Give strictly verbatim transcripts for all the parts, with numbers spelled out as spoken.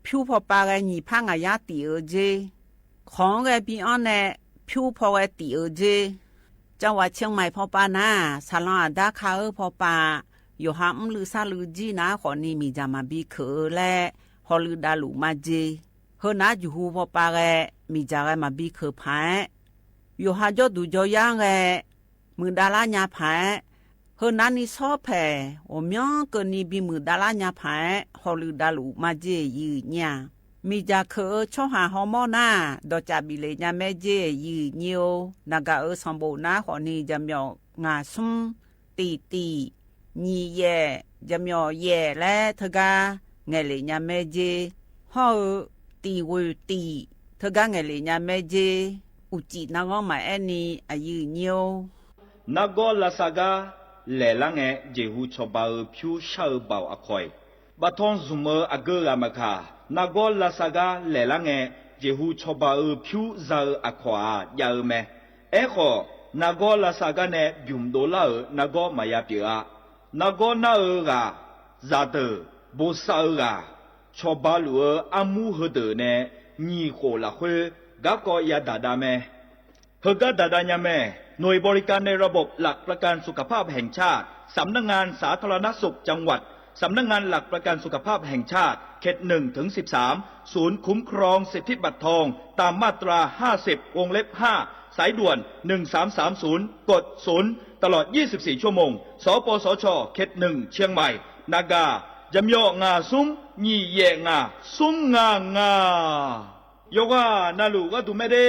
pyur paw pav ghae nyiq par ngaq yar tif-eu jer. Kawq-anr ghae bi anr nae pyur paw ghae tif-eu jer. จังหวัดเชียงใหม่ paw pav nar-aq, saqlanq aqdar ka-eu paw pav, yawqha mrluiv sarluiv jir nar khawfni miqdzaq maqbi keuq-eu laer hawluiv davluf majeq. Heu nar juqhu paw pav ghae miqdzaq ghae maqbi keuq paq-aer, yawqha jawrduq jawryar-anr ghae muiqdav lar nya paq-aer, heu narni sawr paeq ghawqmyanr keuvni bimuiq dav lar nya paq-aer hawluiv davluf majeq yiq nyir-aq, miqdzaq keuq-eu tsawrhaq hawmawr nar-aq, dawqcaf bif lef nya mae jeq yiq nyir-or. Naqgaq-euq sanqbof nar khawfni jaqmyawf ngaq smr, tif tif, nyiq yaef, jaqmyawf yaef laer teugar ngaeqlef nya mae jeq. Hawr-eu tif ghoeq tif teugar ngaeqlef nya mae jeq. Uqcif narghanr maqaer ni aqyuif nyir-or. Nargawr lavsav gar laeq lar ngae, jeqhu cawba-eu pyur shar-eu baoq aqkawq-iq, baftanr zmq-eu aqgeu ghaq maqkaq, nargawr lavsav gar laeq lar ngae, jeqhu cawba-eu pyur za-eu aqkawq-aq jav-eu mae. Aerkhawf, nargawr lavsav gar nae bymq dovlar-euq nargawr maqya pyeuf-a. Nargawr nar-eu ghaq, zaqdeuq, bosav-eu ghaq, cawba luf-eu armur heudeuq nae nyiq khof lafkhoer garkawv yadaq dav mae. เฮอร์เกอร์ ดาดาญาแม่ หน่วยบริการในระบบหลักประกันสุขภาพแห่งชาติ สำนักงานสาธารณสุขจังหวัด สำนักงานหลักประกันสุขภาพแห่งชาติ เขตหนึ่งถึงสิบสาม ศูนย์คุ้มครองสิทธิบัตรทอง ตามมาตราห้าสิบ วงเล็บห้า สายด่วน หนึ่งสามสามศูนย์ กดศูนย์ ตลอดยี่สิบสี่ชั่วโมง สปสช เขตหนึ่ง เชียงใหม่ นากา jaqmyawf ngaq smr nyiq yaef ngaq smr ngaq ngaq. Yawqghaq navluf gharduq mae de.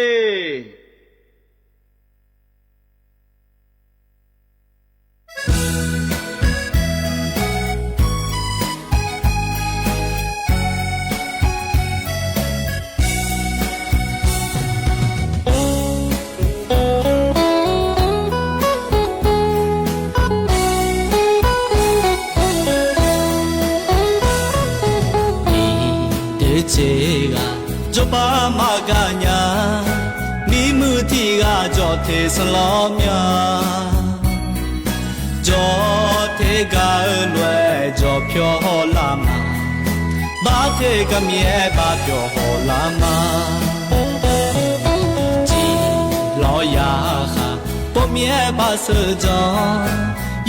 Miqdeuq jeq ghaq jawrpav maqgaq nya, miqmuiq tiq ghaq jawqteq sanqlanr mya. Jawqteq gaq-eu lof-aer jawqpyawq hawlar ma, barteq gaq mir-aer barpyawq hawlar ma. Jeq lawr yarkhaq pawv mir-aer barseuq jan,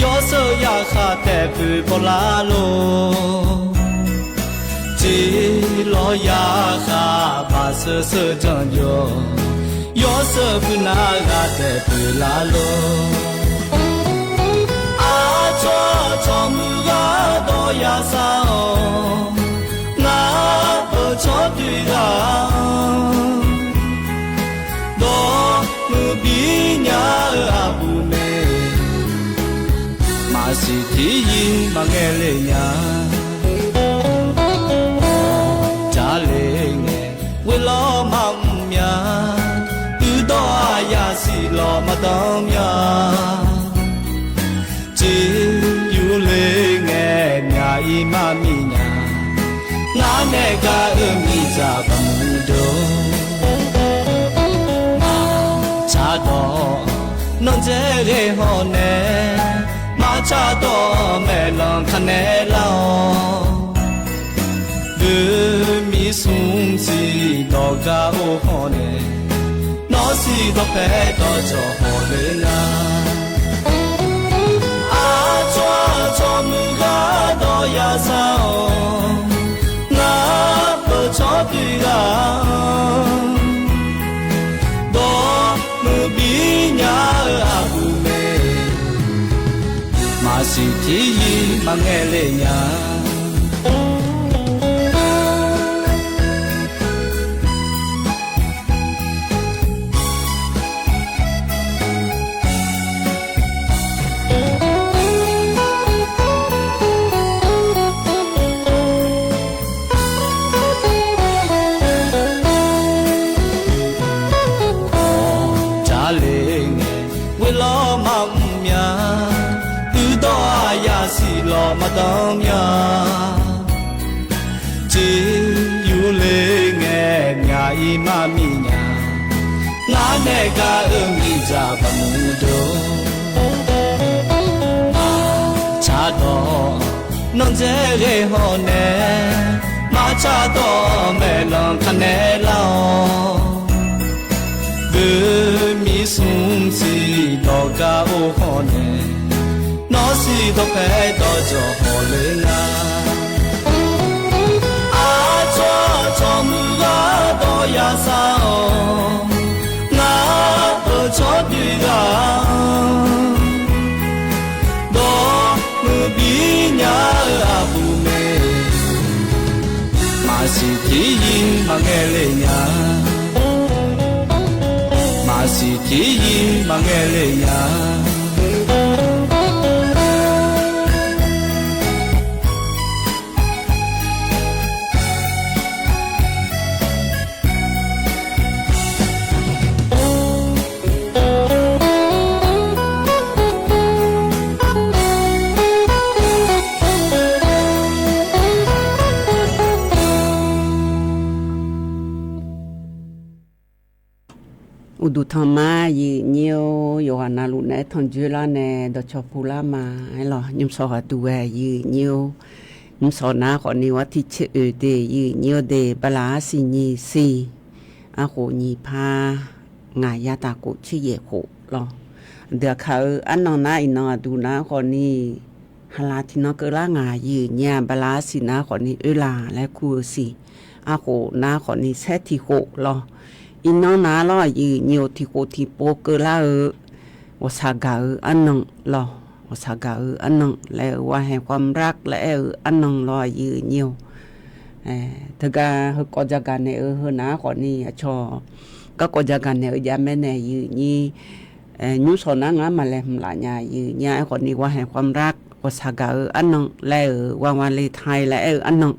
yawshuif yarkhaq taef puiq bawlar lor. Jeq lawr yarkhaq barseuq seuq jan jawr, yawshuif puiq nar ghaq taef puiq lar lor. Aqcawq cawq muiq ghaq dawq yasar-awq, ngar beuq cawq doer ghaq-anr dawq muiq bir nya-eu aqbur mae, maqsiq tiq yir maqngae le nya. Jale ngae ghoe lawr maqmr mya, uqdawq aqyaf siq lawq maqdanr mya. Jeq yur le ngae myaq ir maqmir nya, ngar nae gar-eu miqdzaq baqmuq deuq-or. Maqtsaq dawq nawr dzae ghae hawr nae, maqtsaq dawq maeqlanq taq naeq lar-awq. Deuq miq smr siq dawq gar or hawr nae, nawr siq dawqpae dawqjawq hawq le nar, aqcawq aqcawq muiq ghaq dawq yasar-awq, ngar beuq cawq doer ghaq-anr dawq muiq bir nya-eu aqbur mae, maqsiq tiq yir maqngae le nya. Jale ngae ghoe lawr maqmr mya, uqdawq aqyaf siq lawq maqdanr mya. Jeq yur le ngae myaq ir maqmir nya, ngar nae gar-eu miqdzaq baqmuq deuq-or. Maqtsaq dawq nawr dzae ghae hawr nae, maq Tsardawq maeqlanq kanae lar-awq. Beumi smrsiq dawqgar or hawr nae, nawr siq dawqpae dawqdzawq hawq ler nga. Aqcawq tsawrmuiq ghaq dawq yasar-awq. Ngar deuq tsawrdoer ghaq-anr dawq muiq bif nya-eu aqbur mae. Maqsiq tiqyir maqngae le nya. Maqsiq tiqyir maqngae le nya. Uqduq tanqma aqyuif nyir-or, yawqghaq navluf naeq-aer tanqjoer lar nae dawqcawq puqlar ma. Aerlawq, nymrshawq ghaq duq ghae aqyuif nyir-or, nymrshawq nar khawfni war tiq tser oeq de, aqyuif nyir-or de, bala arsiq nyiq siq, arkhof nyiq par, ngaq yar taq khof tser yaef khof lawr. Aqdui aqkaq-eu arnan nar iqnan aqduq nar khawfni haqlaq tiqnan keuvlar ngaq aqyuif nyir-a, bala arsiq nar khawfni oerlaq laer kur-eu siq, arkhof nar khawfni saer tiq khof lawr. Iqnan nar lawr aqyuif nyir-or, tiq khof tiq pov keuvlar-eu ghawqshaq gaq-eu arnan lawr. Ghawqshaq gaq-eu arnan laer-eu วันแห่งความรัก laer aer-eu arnan lawr aqyuif nyir-or. Teugar heukawv jagaq naeq-eu heu nar khawfni aqcawq garkawv jagaq naeq-eu javmaer nae aqyuif nyir, nymrshawq nar ngar maqlaeqhmq laf nya aqyuif nyir-a. Aerkhawfni วันแห่งความรัก ghawqshaq gaq-eu arnan laer-euq วันวาเลนไทน์ laer aer-eu arnan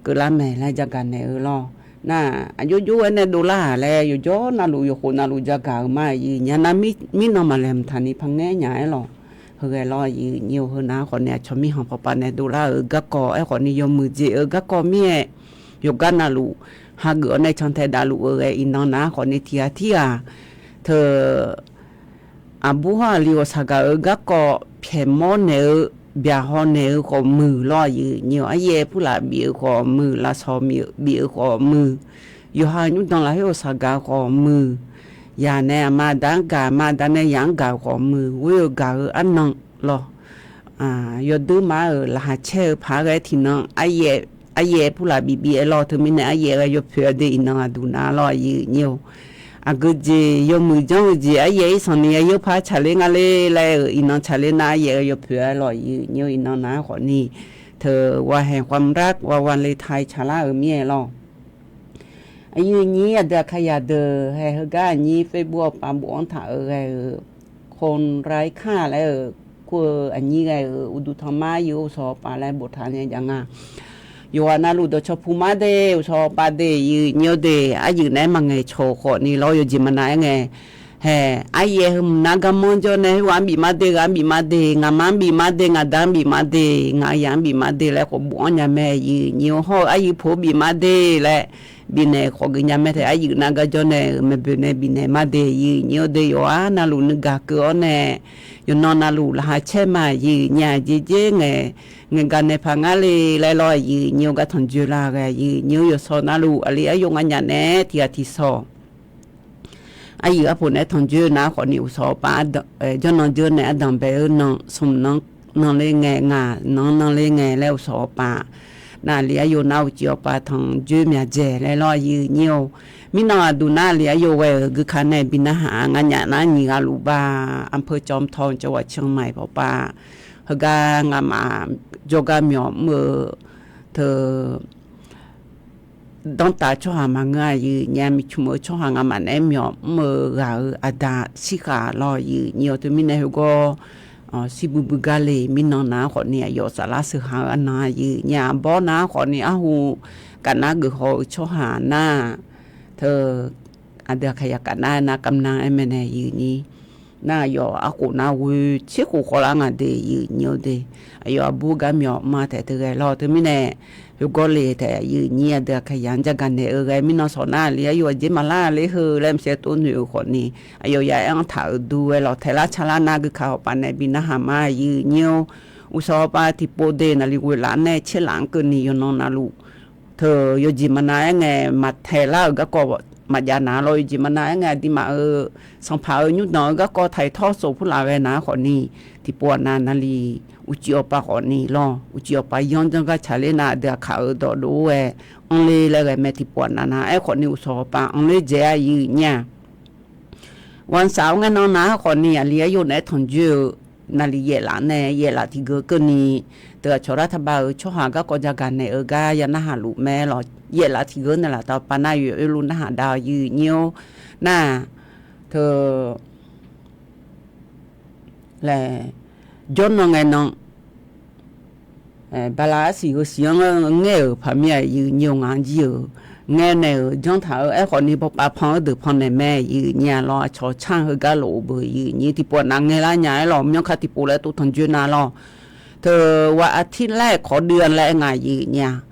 keuvlar mae laer jagaq naeq-eu lawr. Nar aqjox jox-aer nae dovlar-aq laer yawqjawr navluf yawqkhof navluf jagaq-eu ma aqyuif nyir-a. Nar mirnan maqlaeqhmq taqni pangaer nya-aer lawq. Heughaq lawr aqyuif nyir-or, heu nar khawfni aqcawq mirkhanq pawqpaf nae dovlar-euq garkawv aerkhawfni yawmuiq jeq-eu garkawv mir-aer, yawqgar navluf hageuf-awr nae cantae davluf-eu ghae iqnan nar khawfni tiq ghaq tirghaq teu aqbur hawr aqli ghawqshaq gaq-eu garkawv pyaeqmawr naeq-eu, byaqhaw naeq-eu khawf muiq lawr aqyuif nyir-or. Aryaer purlaf bif-eu khawf muiq, lafsawq bif-eu khawf muiq, yawqha nymrdanq lafkhoer ghawqshaq gaq-eu khawf muiq, yaq nae aqma aqda-anr gaq, aqma aqda nae yaq-anr gaq-eu khawf muiq, ghoer-eu gaq-eu arnan lawr. Yawdui mar-euq laqkhaq caer-eu paq-aer ghae tiqnan aryaer purlaf bif bif-aer lawr. Teumirnae aryaer ghae yawpoeq-a de iqnan aqduq nar lawr aqyuif nyir-or. Aqgeu jeq yawmuiq janr-eu jeq aryaer irsanqni yayeur par tsaqler nga le laer-euq iqnan tsaqler nar aryaer ghae yawpoeq-a lawr aqyuif nyir-or. Iqnan nar khawfni teu วันแห่งความรัก วันวาเลนไทน์ tsaqlar-euq mir-aer lawr. Aqyuif nyir aqdui aqkaqyaq deuq hae heugar aqnyir Facebook awqpav bofanr taq-eu ghae-euq คนไร้ค่า laer-euq kur-eu aqnyir ghae-euq uqduq tanqma aqyuif uqshawq awqpav laer boftaq nae jav nga. Yawqghaq navluf dawqcawq puq mar de, uqshawq awqpav de, aqyuif nyir-or de, aryuif naeq-aer maqngaeq cawq-eu khawfni lawr, yawqjeq maqnav-aer ngae. Hae, aryaer heu mqnar garmanr jawr nae khoerghaq-anr bif mar de, ghaq-anr bif mar de, ngaqma-anr bif mar de, ngaqda-anr bif mar de, ngaqyaq-anr bif mar de laer khawf bofanr nya mae aqyuif nyir-or. Hawr-eu aryuif poq bif mar de laer bifnaeq khawf geuf nya mae taef. Aryuif nar gar jawr nae-euq maeqboeq nae bifnaeq mar de aqyuif nyir-or de, yawqghaq navluf nuigaq keuv-awr nae yawqnan navluf laqkhaq caer ma aqyuif nyir-a. Jeq dzer ngae, ngaeqgaq naeq paq ngar le laer lawr aqyuif nyir-or. Gartanq dzoerlar ghae aqyuif nyir-or. Yawqshawq navluf aqli aryov nganyaf naeq-aer tiq ghaq tiq shawq aryuif arpoq naeq-aer tanqdzoer nar khawfni uqshawq awqpav jawrnan dzeur nae ardanq bae-eu nan smq nan nan le ngae, ngaq nan nan le ngae laer uqshawq awqpav nar aqli aryov nar uqcif awqpav tanqdzoer myaq dzaeq laer lawr aqyuif nyir-or. Mirnan aqduq nar aqli aryov ghae-euq gui ka nae bi narhaq-a. Nganyaf nar nyiq ghaq luf bar อำเภอจอมทอง จังหวัดเชียงใหม่ pawqpav heugar ngamaf jawrgar myawq mr-eu teu danrtav tsawrhaq maqngeur aqyuif nyir-a. Miqcmq-eu tsawrhaq ngamaf naeq-aer myawq mr-eu ghaq-euq aqda shirkhaq lawr aqyuif nyir-or. Teumirnae heugawr shir buibui gar le mirnan nar khawfni aqyawf saflar sheuqha-eu arnan aqyuif nyir-a. Arbawr nar khawfni arhu kafnar geuf haw-eu tsawrhaq nar teu aqdui aqkaqyaq kafnar-aer nar kavnar-aer mae nae aqyuif nyir nar aqyawf arkhof nar ghoe tserkhof khawvlar nga de aqyuif nyir-or de. Aqyawf arbur gar myawq mr-a taef teu ghae lawr. Teumirnae heugawr le taef aqyuif nyir aqdui aqkaqyaq-anr jagaq naeq-eu ghae mirnan shawq nar aqli aryov aqjeq maqlar ler heu laer maqsaer tov noeq-eu khawfni aqyawf ya aer-anr taq-euq dur-aer lawr taeqlar calar nar gui ka hawqpav nae bi narhaq ma aqyuif nyir-or. Uqshawq hawqpav tiqpov de naqli ghoe laf nae tser laf-anr keuvni yawqnan navluf teu yawjeq maqnav aer ngae maqtaeq lar-euq garkawv maqjav na lawr. Yawjeq maqnav aer ngae aqduimaf-euq sanqpaq-euq nymrdanq-eu garkawv taq-iq tawr sof purlaf ghae nar khawfni, tiqpov aqnav navlif uqcif awqpav khawfni lawr, uqcif awqpav yanr janr gar tsaqler nar aqdui aqkaq-euq dawqdov-aer anrler laer ghae mae. Tiqpov aqnav nar aerkhawfni uqshawq awqpav anrler dzaeq-a yif nyir-a. Ghaqsaq-awr ngae nan nar khawfni aqli aryov naeq-aer tanqjoer-eu navlif yaeflaf nae yaeflaf tiqgeu keuvni, teu aqcawq lar taqbav-euq tsawrhaq garkawv jagaq naeq-eu gar ya narhaq luf mae lawq. Yaeflaf tiqgeu nae laftav pav nar yoeq oerlu narhaq dav-awq yif nyir-or. Nar teu laer, jawrnan ngae nan, bala arsiq heu siq-anr ngaer-euq paq mir-aq yif nyir-or. Ngaq jir-euq ngae naeq-euq janr taq-eu aerkhawfni bawpav pan-eu deuq pan naeq mae yif nyir-a lawr. Aqcawq canr heugar lof-eu beu yif nyir tiqpov aqnav ngaelar nya-aer lawq. Myanrka tiqpov laer tov tanqjoer na lawr. Teu wa artir laer kawqdui-a laer ngaq yif nyir-a.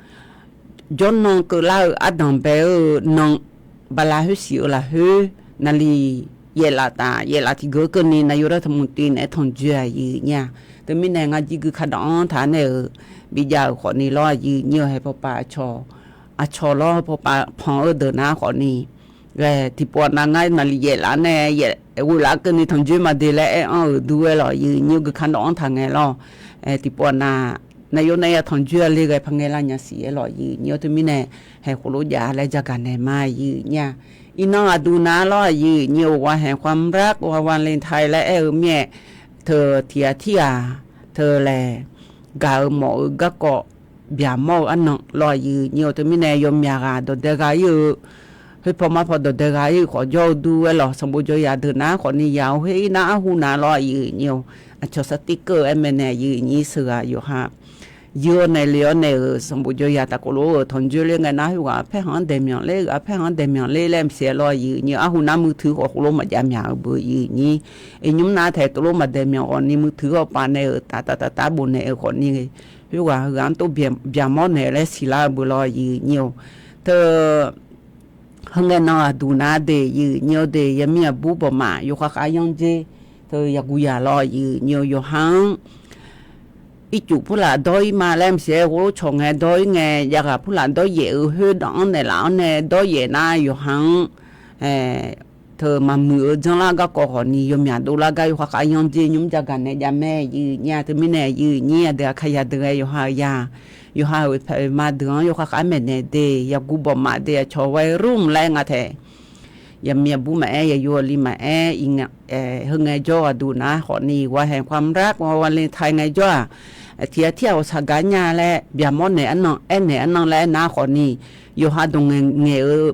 Jawrnan keuvlar-eu ardanq bae-eu nan, bala khoersiq-eu lafkhoer navlif yaeflaf taf yaeflaf tiqgeu keuvni nav yov lar taqmuq tiv naeq-aer tanqjoer-a yif nyir-a. Teumirnae ngar jir gui kaqdawq-anr taq nae-euq bijav-euq khawfni lawr yif nyir-eu hae pawpav aqcawq, aqcawq lawr pawpav pan-eu deuq nar khawfni ghae tiqpov aqnav ngar navlif yaeflaf nae ghoelaf keuvni tanqjoer maqde laer aer-anr-euq dur-aer lawq yif nyir-or. Gui kaqdawq-anr taq ngae lawr. Tiqpov aqnav nav yov nae ya tanqjoer-a le ghae paq ngae lar nya siq-aer lawq yif nyir-or. Teumirnae haeq khof lof jav laer jagaq naeq ma yif nyir-a. Iqnan aqduq nav lawr yif nyir-or. Wa haeq khoermraq wa valentine laer aer-eu mir-aer, teu tiq ghaq tirghaq teu laer gaq-euq mawf-eu garkawv byaqmawr-eu arnan lawr yif nyir-or. Teumirnae yawmyaq ghaq dawqdae gha ir-eu, khoerpaw marpaw dawqdae gha ir-eu khawf jawr-eu dur-aer lawq. Sanqbof jawryaq deuq nar khawfni yaq-eu khoer ir nar arhu nav lawr yif nyir-or. Aqcawq sartir keuv-eu aer mae nae yif nyir sheuqghaq yawqha yur-awr nae le-awr nae-euq sanqbof jawryaq tafkov lof-euq tanqjoer ler ngae nar khoerghaq paerkhanq-anr daeqmyanq ler, ghaq paerkhanq-anr daeqmyanq ler laer maqsiq-aer lawr yif nyir-or. Arhu nar muiqtuiq khawf khof lof maqjav myaq-eu beu yif nyir. Iqnymr nar taeq tov lof maqdaeqmyanq ghawqni muiqtuiq-eu awqpav nae-euq taf taf taf taf bof naeq-eu khawfni khoerghaq heughaq-anr tov byaqmawr naeq laer siqlar-eu beu lawr yif nyir-or. Teu Heu ngae nan aqduq nar de yif nyir-or de, yamir aqbur bawqmaf yawkhav khav yanr dzer teu yaqguq yaq lawr yif nyir-or. Yawqha-anr ircuf purlaf dawr ir ma laer maqsiq-aer, ghov lof cawq ngae dawr ir ngae, javghaq purlaf dawryaef-eu khoer dawq-anr naeqlaf-awr nae dawryaef nar yawqha-anr teu maqmuiq-eu janrlar garkawv khawfni yawmyaq dovlar gar yawkhav khav yanr dzer nymr jagaq naeq jav mae yif nyir-a. Teumirnae yif nyir aqdui aqkaqyaq deuq ghae yawqha-euq ya, yawqha-euq oeqpaeq oeqma deuq-anr yawkhav khav maeqnaeq de, yaqguq bawqmaf de, aqcawq wae rum laer nga tae yamir aqbur maqaer, yayov aqli maqaer, heu ngae jawr aqduq nar khawfni wa haeq khoermraq wa valentine ngae jawr-aq, tiq ghaq tir-aq ghawqshaq gaq nya laer byaqmawr naeq arnan aernaeq arnan laer aernar khawfni, yawqha dawq ngaeq ngaeq-eu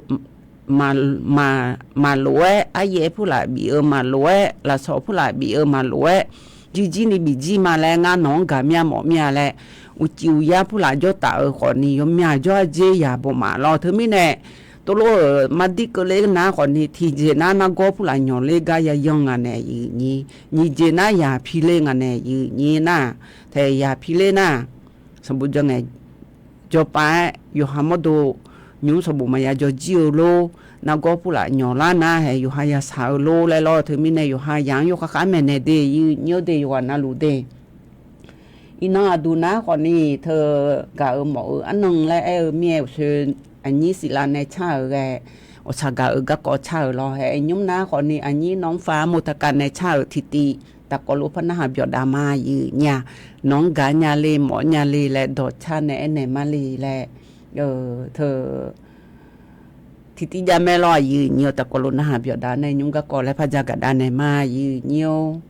maqlof-aer, aryaev purlaf bif-eu maqlof-aer, lafsawq purlaf bif-eu maqlof-aer, jirjir ni bif jir ma laer ngar nawq-anr gaq mir-a mawf mir-a laer, uqcif uqyar purlaf jawr taf-eu khawfni yawmyaq jawr-a dzer yaq bawqmaf lawr. Teumirnae tovlof-euq mardir keuvler nar khawfni tiqjeq nar nargawr purlaf nyawq ler gar yayan nga nae yif nyir, nyiq jeq nar yaq piler nga nae yif nyir nar, tae yaq piler nar, sanqbof jawr ngae jawrpav-aer yawqha mawrdo nymq-mr sanqbof maqya jawr jir-eu lor, nargawr purlaf nyawq lar nar haeq yawqha yashaq-eu lor laer lawr. Teumirnae yawqha yaq-anr yawkhav khav maeqnaeq de yif nyir-or de, yawqghaq navluf de. Iqnan aqduq nar khawfni teu gaq-euq mawf-eu arnan laer aer-eu mir-aer, uqshoe aqnyir siqlav nae car-euq ghae, ghawqshaq gaq-euq garkawv car-euq lawr. Haeq nymr nar khawfni aqnyir nawq-anr fav armov taqkav nae car-euq tiqtiv taqkawv lof par narhaq byawqdav ma yif nyir-a. Nawq-anr gaq nya le, mawf nya le laer dawqcar nae aernaeq ma le laer, teu tiqtiv jav mae lawr yif nyir-or. Taqkawv lof narhaq byawqdav nae nymr garkawv laer par jagaq dav naeq ma yif nyir-or.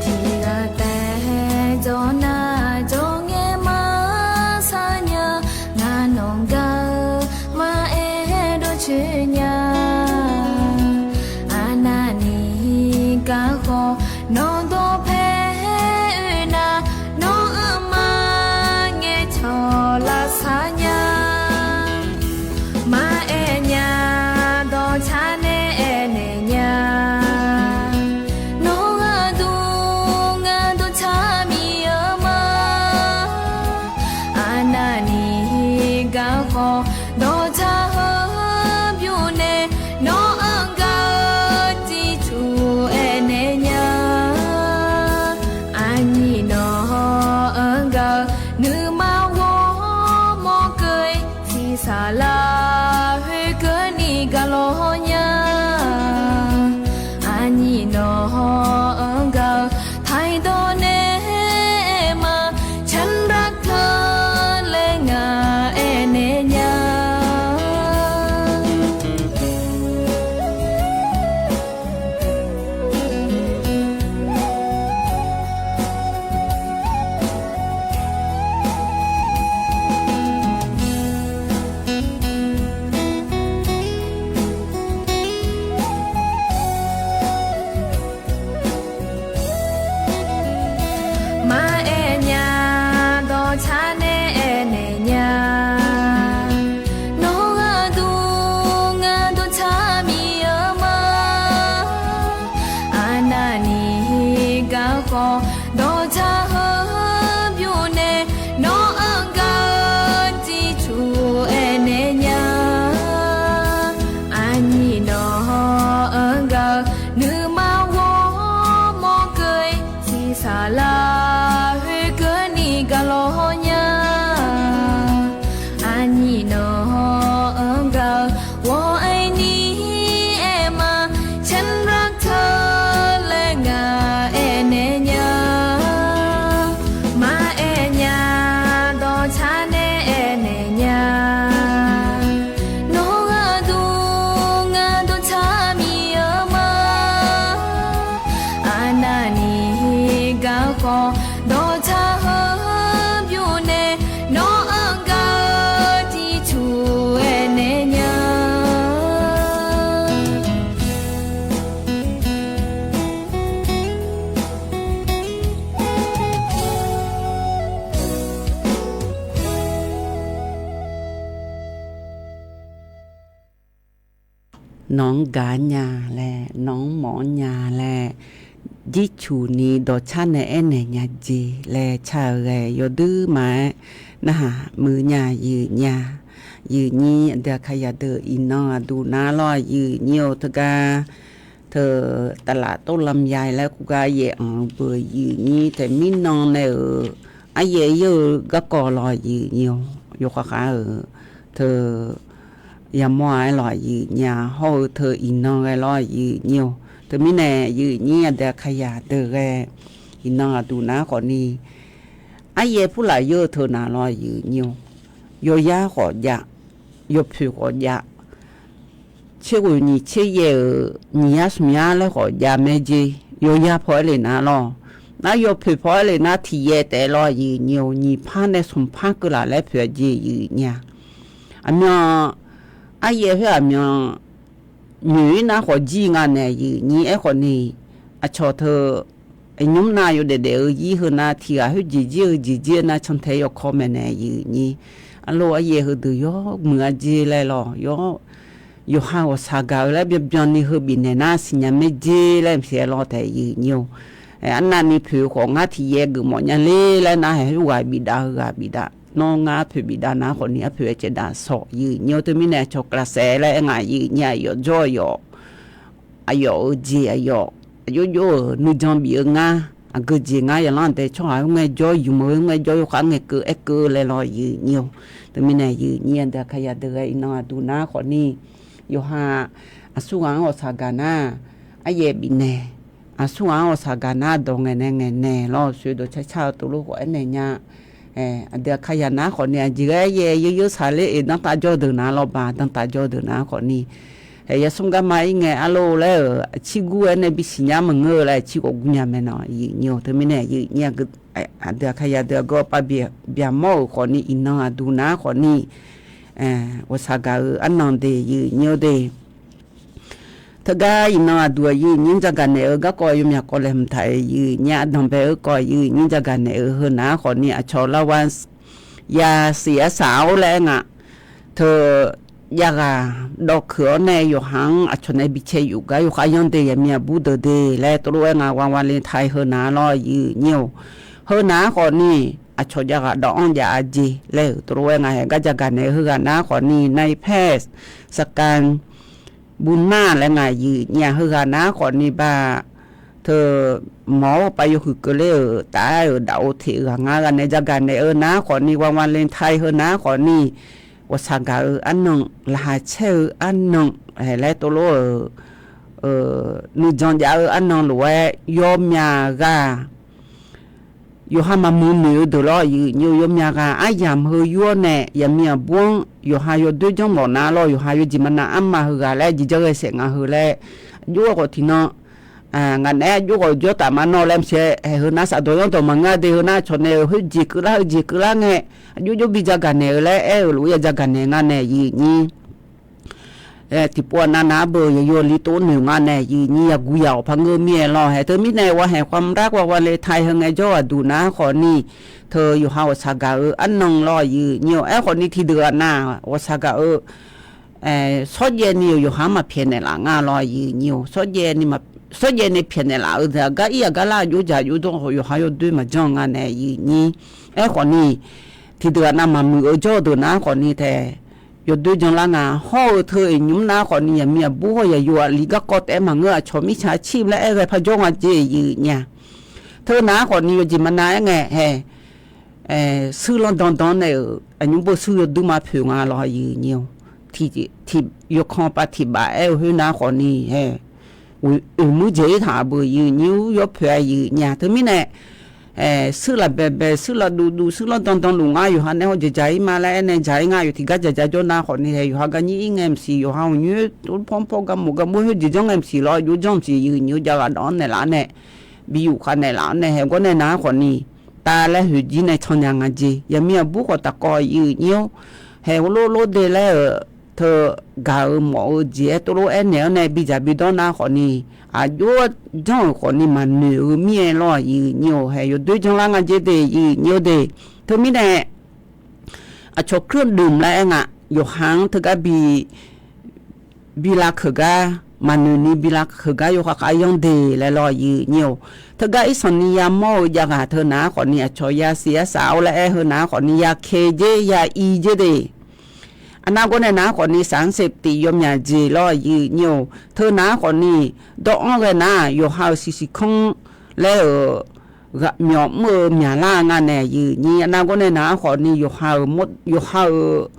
Tiqghaq taef jawr nar jawr ngae ma sar Aqnyir nawq-anr gaq-eu ไทย dawq nae aer ma, ฉันรักเธอ laer ngaq aernaeq nya. Maqaer nya, dawqtsar nae aernaeq nya. Nawq-anr gharduq ngaq dawqtsar miq-eu ma. Arnavni garkawv dawqtsar heu bymr nae, nawq-anr gaq-eu jircuf aernaeq nya. Aqnyir nawq-anr gaq-eu nuima ghawrmawr keuv-ir, เสียสละ khoerkeuvni gaq lawq nya. Aqnyir nawq-anr gaq-eu 我爱你 aer ma, ฉันรักเธอ laer ngaq aernaeq nya. Maqaer nya, dawqtsar nae aernaeq nya. Nawq-anr gharduq ngaq dawqtsar miq-eu ma. Arnavni garkawv dawqtsar heu bymr nae, nawq-anr gaq-eu jircuf aernaeq nya. Nawq-anr gaq-anr nya laer, nawq-anr mawf-anr nya laer, jircuf ni dawqtsar nae aernaeq nya jeq laer car-eu ghae yawduir ma-aer narhaq muiq nya yuif nya. Yuif nyir aqdui aqkaqyaq deuq iqnan aqduq nar lawr yuif nyir-eu teugar teu taflaf tov lanmya laer khoergar yaef anq-eu beu yuif nyir taef mirnan nae-euq aryaef yar-eu garkawv lawr yuif nyir-awr yawkhav khav-euq teu yamawr-a aer lawq yuif nyir-a hawr-eu teu iqnan ghae lawr yuif nyir-awr. Teumirnae yuif nyir aqdui aqkaqyaq deuq ghae iqnan aqduq nar khawfni aryaef purlaf yar-eu teu nar lawr yuif nyir-awr, yawyar khawf jav, yawpoeq khawf jav, tserghoeq nyiq tser yaev-euq nyiq yar smq yar laer khawf jav mae jeq, yawyar paw aer le nar lawr. Nar yawpoeq paw aer le nar tiq yaev taef lawr yuif nyir-awr, nyiq par nae smq par keuv laf laer poeq-a jeq yuif nyir-a. Aqmyan aryaef khoer aqmyan nyoeq-ir nar khawf jir nga nae yuif nyir aerkhawfni, aqcawq teu aqnymr nav yawdaef daef-eu ir heu nar tiq ghaq khoer jeq jir-eu jeq jir-eu nar cantae yawkawr maeqnaeq yuif nyir. Arlof aryaef heudeuq yawmuiq-a jeq laer lawr yawr yawqha ghawqshaq gaq-eu laer byanbyan ni heu bifnaeq nar siqnya mae jeq laer maqsiq-aer lawr taef yuif nyir-awr. Arnavni poeq-eu khawf ngar tiq yaev geufmawf nya ler laer nar haeq khoer ghaq bifdav heu ghaq bifdav nawr ngar arpoeq bifdav nar khawfni arpoeq-aer caevdaq sawq yuif nyir-awr. Teumirnae aqcawq kalav saef laer aer ngaq yuif nyir aqyawf jawr-eu yawq aqyawf-euq jeq aqyawf aqjox jox-euq nuijan bif-eu ngar aqgeu jeq ngar yaqlanr dae tsawrhaq khoerngae jawr yumq-eu khoerngae jawr yawkhav ngae keuv aer keuv laer lawr yuif nyir-awr. Teumirnae yuif nyir aqdui aqkaqyaq deuq ghae iqnan aqduq nar khawfni yawqha aqsurghaq-anr ghawqshaq gaq nar aryaef bifnaeq, aqsurghaq-anr ghawqshaq gaq nar dawq ngaeqnaeq ngaeqnaeq lawr-eu soe dawqcar car-eu tov lof khawf aernaeq nya. Aqdui aqkaqyaq nar khawfni aqjeq ghae aryaef yeur yeur saqler-eq danrtav jawr deuq nar lawr ba danrtav jawr deuq nar khawfni, yasmr garma ir ngae arlof laer-euq aqcir gur aer nae bisiq nya maqngeur-eu laer aqcir khawf gur nya mae nawq yuif nyir-awr. Teumirnae yuif nyir aqdui aqkaqyaq deuq aqgeu aqpav byaqmawr-euq khawfni iqnan aqduq nar khawfni ghawqshaq gaq-eu arnan de yuif nyir-awr de. Teugar iqnan aqduq aqyuif nyir jagaq naeq-eu garkawv yawmyaq kawv laeqhmq taq-euq yuif nyir ardanq bae-eu kawv yuif nyir jagaq naeq-eu heu nar khawfni aqcawq lavwa yasiq arsaq-awr laer aer nga. Teu javghaq dawvkeuq-awr nae yawqha-anr aqcawq nae bicae yuf gar yawkhav yanr de yaqmiq aqbur deuq de laer tov lof-aer nga วันวาเลนไทน์ heu nar lawr yuif nyir-awr. Heu nar khawfni aqcawq javghaq dawv-anr jav-a jeq laer-euq tov lof-aer nga haeq gar jagaq naeq-eu heughaq nar khawfni naipes saqkan buvnar laer nga yuif nyir-a heughaq nar khawfni ba teu mawq-awr pav yawhuiq keuvler-euq taf-aer-euq daf-eu teq ghaq ngar ghaq nae jagaq naeq-eu nar khawfni วันวาเลนไทน์ heu nar khawfni ghawqshaq gaq-eu arnan laqkhaq caer-eu arnan laer tov lof-euq nuijan jav-eu arnan lof-aer yawmyaq ghaq yawqha maqmuiq noeq-eu deuq lawr, aqyuif aqnyir-eu, yawmyaq ghaq aryamq heu yur-awr nae yaqmiq aqbur-anr yawqha yawdoer janrmawf nar lawr, yawqha yawjeq maqnav arma heughaq laer jeq jar ghae saef nga heu laer, aqjox-aer khawf tiqnan ngaq naeq-aer aqjox khawf jawr taf ma nawr laer maqsiq-aer, haeq heu nar safdawq yanrdawq maqngeur de, heu nar cawq nae-euq khoerjeq keuvlar heujeq keuvlar ngae, aqjox jawr bi jagaq naeq-eu laer aer-eu lof-aer ya jagaq naeq nga nae aqyuif aqnyir. Tiqpov aqnav nav-aer beu yawqyawq li tov noeq nga nae aqyuif aqnyir, yaguq yaq-awq par ngeur mir-aer lawr. Haeq teumirnae วันแห่งความรัก วันวาเลนไทน์ heu ngaejawr aqduq nav-aer khawfni, teu yawqha ghawqshaq gaq-eu arnan lawr aqyuif aqnyir-awq. Aerkhawfni tiqdeuq-aq nav ghawqshaq gaq-eu shawrjaev ni-euq yawqha-anr maqpyaeqnaeq laf nga lawr aqyuif aqnyir-awq. Shawrjaev ni pyaeqnaeq laf-eu deuq-aq gar ir aqgar lar aqjox jaq aqjox dawr khawf yawqha yawdoer maqjanr-eu nga nae aqyuif aqnyir. Aerkhawfni tiqdeuq-aq nav maqmuiq-eu jawr-eu deuq nav-aer khawfni tae yawdoer janlar nga. Hawr-eu teu iqnymr nav-aer khawfni yaqmiq aqbur hawr yaqyo aqli garkawv taef-aer maqngeur, aqcawq mirtsaq cir laer aer ghae par jawr nga jeq aqyuif aqnyir-aq. Teu nav-aer khawfni yawjeq maqnav aer ngae hae suirlanr dandan nae-euq aqnymr beu suir yawdui ma poeq nga lawr aqyuif aqnyir-awq. Yawkan pav tiq baf aer-eu khoer nav-aer khawfni hae oeq muir jeq-ir taq beu aqyuif aqnyir-ur yawpoeq aqyuif aqnyir-aq. Teumirnae suir laf baebae, suir laf duvduv, suirlanr dandan luf ngar yawqha nae hawjeq jaq-ir ma laer aernae jaq-ir nga. Yawf tiqgar jaq jaq jawr nav khawfni hae yawqha gar nyir-ir ngae maqsiq, yawqha-euq nymr-oer tov panpaw garmof garmur khoerjeq janr ngae maqsiq lawr, aqjox janr maqsiq aqyuif aqnyir-awq. Jaqghaq dawq-anr naeqlaf-awr nae bi yuf khaq naeqlaf-awr nae hae gawr nae nav-aer khawfni tav laer hoeq jir nae can nya nga jeq. Yaqmiq aqbur khawf taqkawv aqyuif aqnyir-awr, hae heulof lof de laer-euq teu gaq-eu mawf-eu jeq-aer tov lof aernaeq-awr nae bidzaq bidawr nav khawfni aqjox janr-euq khawfni maqnoeq-eu mir-aer lawr aqyuif aqnyir-awq. Hae yawdoer janlar nga jeq de aqyuif aqnyir-awq de. Teumirnae aqcawq kuir dmq laer aer nga, yawqha-anr teugar bi bi lavkeuq gar, maqnoeq ni bi lavkeuq gar yawkhav khav yanr de laer lawr aqyuif aqnyir-awq. Teugar irsanq ni yamawr-eu javghaq teu nav-aer khawfni aqcawq yasiq yarsaf-awr laer aer heu nav-aer khawfni yake jer ya ir jer de. Aqnav gawr nae nav-aer khawfni saqanr saeqtif yawmyaq jeq lawr aqyuif aqnyir-awq. Teu nav-aer khawfni dawr-anr ghae nar yawqha-euq siqsiq kanr laer-euq myawf mr-eu myaqlar nga nae aqyuif aqnyir. Aqnav gawr nae nav-aer khawfni yawqha-euq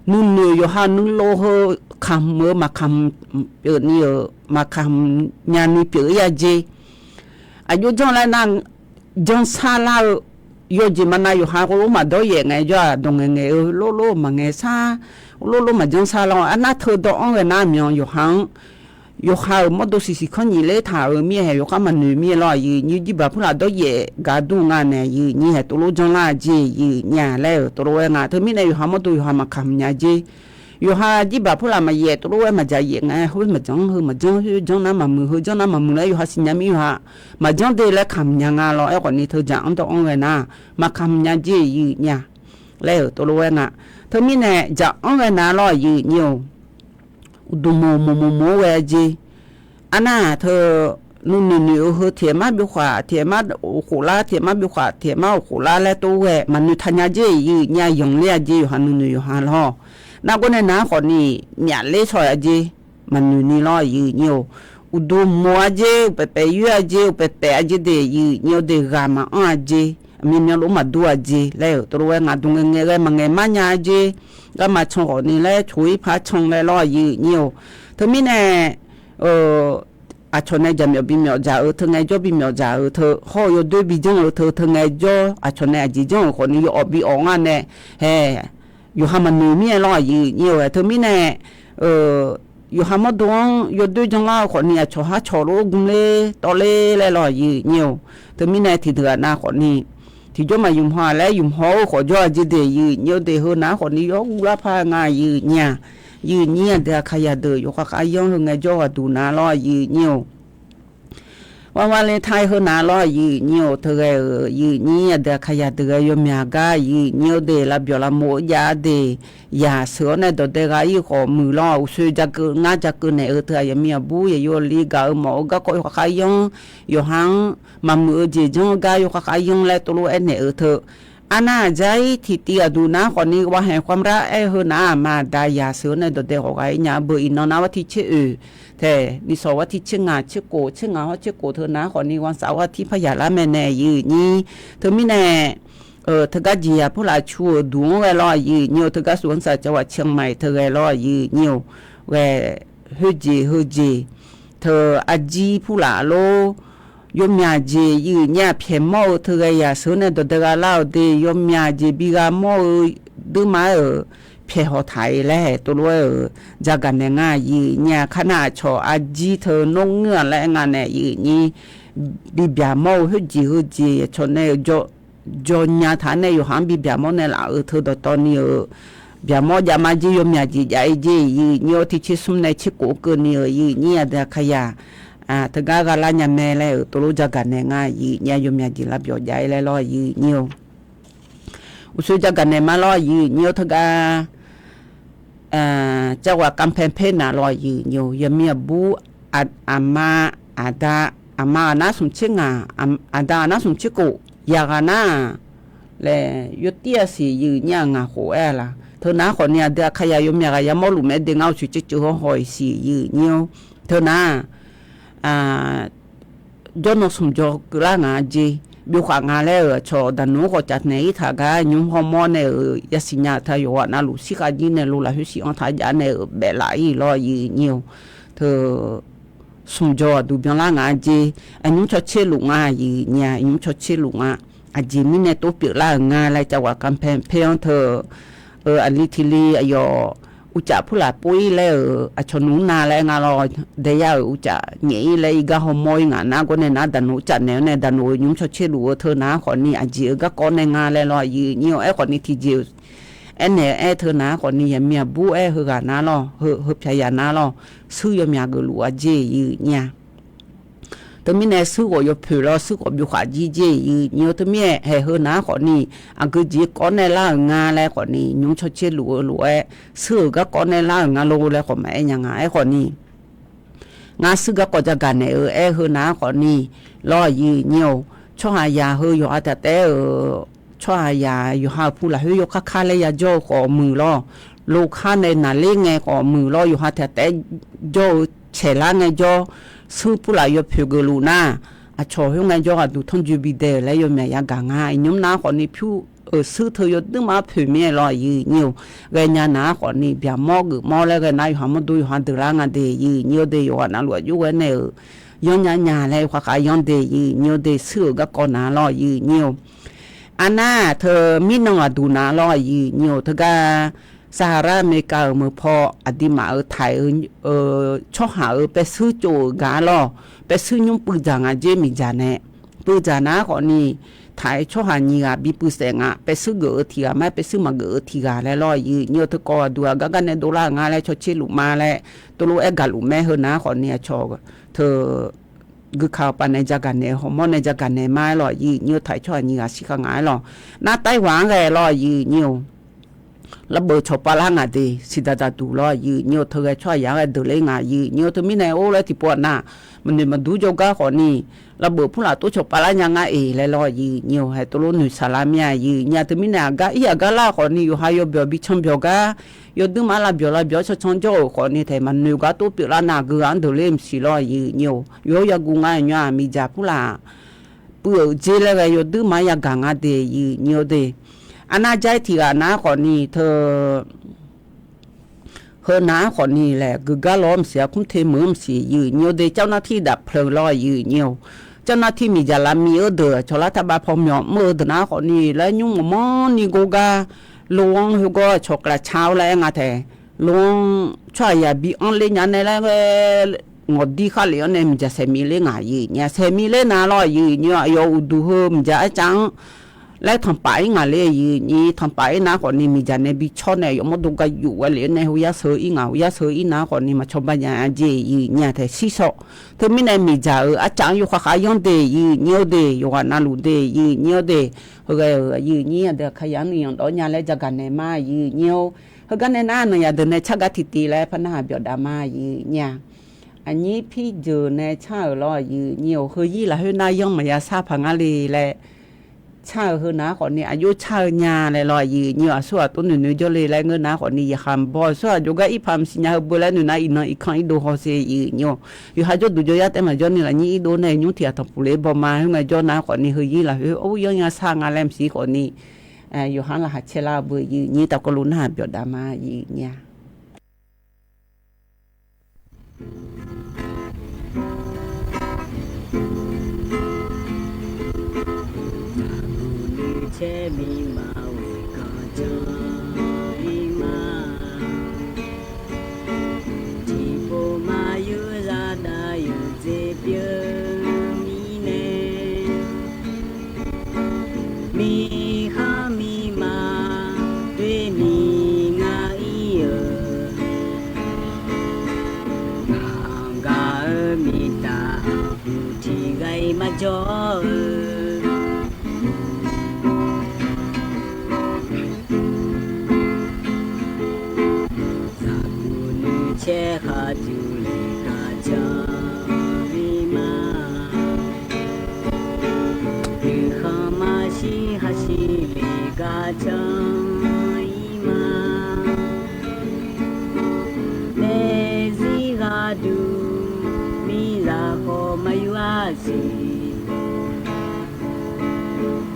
nuinoeq yawqha nuilov heu kamq-eu maqkamq pyeuf ni-euq maqkamq nya ni pyeuf-ir ya jer. Aqjox janr laer nar janr sar lar-eu yawjeq maqnav yawqha khoerlof maqdawr yaef ngae jawr-aq dawq ngaeq ngaeq-eu lof lof maqngae sar, lof lof maqjanr sar lar-awr arnar teu dawr-anr ghae nar myan yawqha-anr yawqha-euq mawrdo siqsiq kanr nyiq ler taq-euq mir-aer hae yawkhar maqnoeq mir-aer lawr aqyuif aqnyir jirbaq purlaf dawr yaef gaq dur nga nae aqyuif aqnyir hae tov lof janr lar jeq aqyuif aqnyir-aq laer-euq tov lof-aer nga. Teumirnae yawqha mawrdo yawqha maqkamq nya jer. Yawqha jirbaq purlaf maqyaef tov lof-aer maqdzaq yaef ngae khoer maqjanr heu maqjanr heu janr nar maqmuiq heu janr nar maqmuiq laer yawqha siqnya mir yawqha maqjanr de laer kamq nya nga lawr. Aerkhawfni teudzaq-anr dawr-anr ghae nar maqkamq nya jer aqyuif aqnyir-aq laer-euq tov lof-aer nga. Teumirnae dzaq-anr ghae nar lawr aqyuif aqnyir-awq. Uqduq moq moq moq moq-aer ghae-a jer. Arnar-aq teu nuinoeq noeq-eu heu tiqaer mar byov khaq tiqaer mar khof lar tiqaer mar byov khaq tiqaer mar khof lar laer tov ghae maqnoeq taq nya jer aqyuif aqnyir-aq yanqler-a jer yawqha nuinoeq yawqha lawr. Nar gawr nae nar khawfni myafler shaw-a jer. Maqnoeq ni lawr aqyuif aqnyir-awq. Uqduq moq-a jer uqpaef paef yoer-a jer uqpaef paef-a jer de aqyuif aqnyir-awq de ghaq maqanr-a jer. Aqmyanmyan lof maqdur-a jer laer-euq tov lof-aer nga dmq ngaeq ngaeq ghae maqngaeq mar nya-a jer. Garma can khawfni laer coq-ir par can laer lawr aqyuif aqnyir-awq. Teumirnae aqcawq nae jaqmyawf bimyawf dzaq-eu teu ngaejawr bimyawf dzaq-eu teu hawr-eu yawdoer bijanr-eu teu teu ngaejawr aqcawq nae aqjeq janr-euq khawfni yawawf bi awf nga nae hae yawqha maqnoeq mir-aer lawr aqyuif aqnyir-awq. Teumirnae yawqha mawrdo-anr yawdoer janr lar-eu khawfni aqcawq har cawq lof gmr ler tawv ler laer lawr aqyuif aqnyir-awq. Teumirnae tiqdeuq-aq nav khawfni tiqjawr maqymq haw-aq laer ymq haw-eu khawf jawr-a jer de aqyuif aqnyir-awq de heu nav khawfni yawr guvlar par nga aqyuif aqnyir-aq. Aqyuif aqnyir aqdui aqkaq yadeuq yawkhav khav yanr heu ngaejawr ghaqduq nav lawr aqyuif aqnyir-awq. วันวาเลนไทน์ heu nav lawr aqyuif aqnyir-awq. Teughae-euq aqyuif aqnyir aqdui aqkaq yadeuq ghae yawmyaq gar aqyuif aqnyir-awq de lavbyawq lavmov-eu jav-a de. Yaq sheuq-awr nae dawqdae ghaq-ir-eu khawf muiq lawr uqshoe ja keuv ngar ja keuv naeq-eu teu aqyawf mir aqbur yaqyo li gaq-eu mawf-eu garkawv yawkhav khav yanr yawqha-anr maqmuiq-eu jeq janr-eu gar yawkhav khav yanr laer tov lof-aer naeq-eu teu Arnav aqdzar-ir tiqtiv aqduq nar khawfni วันแห่งความรัก aer heu nar-aq, aqma aqda yaq sheuq-awr nae dawqdae khawf ghaq-ir nya-a beu iqnan nar วันที่ tser oeq taeq, nishawq วันที่ tser ngaq tser kof, tser ngaq hawr tser kof teu nar khawfni วันเสาร์ อาทิตย์ par yaq lar mae nae aqyuif aqnyir. Teumirnae teugar jeq yaq purlaf cu-euq duq-anr ghae lawr aqyuif aqnyir-eu, teugar สวนสัตว์จังหวัดเชียงใหม่ teu ghae lawr aqyuif aqnyir-eu, ghae khoerjeq heujeq teu arjir purlaf lor, yawmyaq jeq yir nyir-aq pyaeq mawr-eu teughae yaq sheuq nae dawqdae gha lar-euq de, yawmyaq jeq bi gha mawr-eu duima-aer-euq pyaeq hawq taq-iq laer haeq tov lof-aer-euq jagaq naeq nga yir nyir-aq. Kar nar aqcawq arjir teu nawr ngeur-aq laer aer nga nae yir nyir bi byaq mawr-eu khoerjeq heujeq aqcawq nae-euq jawr nya taq-aer nae yawqha-anr bi byaq mawr nae laf-euq teu dawqtawv ni-euq byaq mawr jav ma jeq yawmyaq jeq jav-ir jeq yir nyir-awr tiq tser smr nae tser kof keuvni-euq yir nyir aqdui aqkaqyaq teugar gha lar nya mae laer-euq tov lof jagaq naeq nga yir nyir-aq. Yawmyaq jeq lar byawq jav-ir laer lawr yir nyir-eu uqshoe jagaq naeq ma lawr yir nyir-eu teugar Cawghaq kanpae paer naq lawr yir nyir-eu yaqmir aqbur, aqma, aqda, aqma aqnar smq tser ngaq, aqda aqnar smq tser kof, yaqghaq nar-aq laer yawtir-a siq yir nyir-aq ngaq khof aer-a laq. Teu nar khawfni aqdui aqkaqyaq yawmyaq ghaq yamawr luf mae de ngar uqshoe ceuv ceuv hawr haw-iq siq yir nyir-eu teu nar jawrnan smq jaw keuvlar ngaq-a jeq byov khaf nga laer-euq aqcawq daqnoeq-anr khawf caf naeq-ir taq gar nymr hawmawr nae-euq yasiq nya-euq teu yawqghaq navluf shirkhav jir nae lo lafkhoer shif-anr taq jav nae-euq baef laf-ir lawr yir nyir-eu teu smq jaw aqduq byanlar ngaq-a jeq, aqnymr cawtser luf nga yir nyir-aq, aqnymr cawtser luf nga. Aqjeq mirnae tov pyeuflar-euq nga laer Cawghaq kanpae paer-anr teu aqli tiq li aqyawf uqcaf purlaf pov-ir laer-euq aqcawq nmr na laer nga lawr. Daeyar-euq uqcaf nyaef-ir laer igar hawmawr-ir ngaq nar gawr nae nar daqnoeq uqcaf naeq-awr nae daqnoeq-euq nymr cawtser luf-eu teu nar khawfni aqjeq-euq garkawv nae nga laer lawr yir nyir-eu aer khawfni tiqjeq-eu aernaeq-aer teu nar khawfni yaqmir aqbur aer heughaq nar lawr, heu pyaq yaq nar lawr, shuir yawmyaq geufluf-a jeq yir nyir-a. Teumirnae shuir ghawf yawpoeq lawr shuir ghawf byov khaf jir jeq yir nyir-eu teumirnae haeq heu nar khawfni aqgeu jeq kawv nae lar-euq nga laer khawfni nymr cawtser luf-eu lof-aer shuir-euq garkawv nae lar-euq nga lor laer khawf maqaer nya nga. Aerkhawfni ngar shuir garkawv jagaq naeq-eu aer heu nar khawfni lawr yir nyir-eu tsawrhaq yaq heu yawqha taq taef-aer-euq tsawrhaq yaq yawqha-euq pu lafkhoer yawkar kar laer yajawr-eu khawf muiq lawr, lokar nae naqler ngae khawf muiq lawr, yawqha taq taef-aer jawr-eu caeqlar ngae jawr, shuir purlaf yawpoeq geufluf nar, aqcawq khoerngae jawr ghaq duq tanrjoe bi dae-euq laer yawmyaq yagaq nga. Iqnymr nar khawfni pyur-euq shuir teu yawduir ma poeq mir-aer lawr yir nyir-eu ghaenya nar khawfni byaqmawr geufmawr laer ghae nar yawqha mawrdo yawqha deuq lar nga de yir nyir-eu de yawqghaq navluf aqjox ghae nae-euq yanr nya nya laer yawkhav khav yanr de yir nyir-eu de shuir-euq garkawv nar lawr yir nyir-eu Arnar teu mirnan aqduq nar lawr yir nyir-eu teugar Saqhaqlar Aqmeqkaq-euq meuq paw aqduimaf-euq taq-euq tsawrhaq-euq paershuir tsov-euq gaq-ar lawr, paershuir nymr puivdzaq ngaq jer miqdzaq nae puivdzaq nar khawfni taq-euq tsawrhaq nyiq ghaq bi puivsaef nga. Paershuir geuf-eu tiq ghaq ma, paershuir maqgeuf-eu tiq ghaq laer lawr yir nyir-eu teukawv aqduq aqgar gar nae dovlar-euq nga laer cawtser luf ma laer tov lof-aer gaq luf mae heu nar khawfni aqcawq teu guikaq-euq paf nae jagaq naeq-eu hawmawr nae jagaq naeq ma-aer lawr yir nyir-eu taq-euq tsawrhaq nyiq ghaq shirkhav ngaq-aer lawr. Nar Taiwan-anr ghae lawr yir nyir-eu larbeuv cawqpav lar ngaq de siqdaq daqduq lawr yir nyir-eu teughae tsawrhaq yaq-anr ghae deuq ler ngaq yir nyir-eu teumirnae or laer tiqpov aqnav maqnoeq maqdur jawrgar khawfni larbeuv purlaf tov cawqpav lar nya ngar-eq laer lawr yir nyir-eu haeq tov lof noeqshaq lar mir-a yir nyir-a. Teumirnae aqgar ir aqgar lar khawfni yawqha yawbyawq bi can byawq gar yawduir ma lavbyawq lavbyawq-awr cancan jawr-euq khawfni taef maqnoeq gar tov pyeuflar nav geu-aq-anr deuq ler maqsiq lawr yir nyir-eu yawr yaguv ngar nymr-aq miqdzaq purlaf puiv-euq jer laer ghae yawduir ma-anr yagaq nga de yir nyir-eu de. Arnar jar-ir tiq ghaq nar khawfni teu heu nar khawfni laer geugar lawr maqsiq-a, kmr te meuq-anr maqsiq yir nyir-eu de. Cawrnar tir daf pleuq lawr yir nyir-eu cawrnar tir miqdzaq lavmiq-eu deuq cawqlar taqbav paw myawq mr-eu deuq nar khawfni laer nymr mawqmanrni gor gar lo-anr heugawr cawq kalav ca-awr laer aer nga taef lo-anr tsawrhaq yaq bi anr ler nya nae laer ghae ngawqdir khar lef-anr nae miqdzaq saeqmiq ler ngaq yir nyir-a. Saeqmiq ler nav lawr yir nyir-eu aqyawf uqduq heu miqdzaq arcav-anr laer tanqpaf-ir ngaq ler yir nyir tanqpaf-ir nar khawfni miqdzaq nae bi cawr nae aqyawf mawrdo gar yuf ghae lef-anr nae heu yar sheu-ir ngaq, heu yar sheu-ir nar khawfni maqcawba nya-a jeq yir nyir-a taef shir shaw. Teumirnae miqdzaq-euq arcav-anr yawkhav khav yanr de yir nyir-eu de yawqghaq navluf de yir nyir-eu de. Heu ghae-euq yir nyir aqdui aqkaq yaq-anr nuiyanq dawr nya laer jagaq naeq ma yir nyir-eu. Heugar nae nar nanqyaq deuq nae car gar tiqtiv laer par narhaq byawf dav ma yir nyir-a. Aqnyir pirjeuq nae car-euq lawr yir nyir-eu heu yir lafkhoer nar yanr maqya sar paq ngar le laer car-euq heu nar khawfni aqjox car-eu nya laer lawr yir nyir-eu aqsur ghaq tov noeq noeq jawr le laer ngeur nar khawfni yaqkhaq baw aqsur ghaq jawrgar ir paq maqsiq nya heu beu laer noeq nar iqnan irkanr irdov hawsher yir nyir-eu yawqha jawrduq jawryar taef maqjawr ni lafnyir irdov nae nymr tiq ghaq tanqpuq le baw ma khoerngae jawr nar khawfni heu yir lafkhoer or yanr ya sar nga laer maqsiq khawfni yawqha-anr laqkhaq caelar-eu beu yir nyir tafkawv lof narhaq byawf dav ma yir nyir-a. Caer miqma oeq ganq janr-ir ma. Tiqpov ma yur zadav yawqdzer pyeuf mirnae, miqkhanq miqma doeni ngar-ir-euq, ngaq gaq-eu miqtaq uq tiq ghaq-iq maqjawr-eu, zaqguq nuicaer khaqduq le gaq janr-ir ma. Uiqkhanq maqshir haqshir le gaq janr-ir ma. Naeq zir ghaqduq miqzaq khawf maqyur-a siq.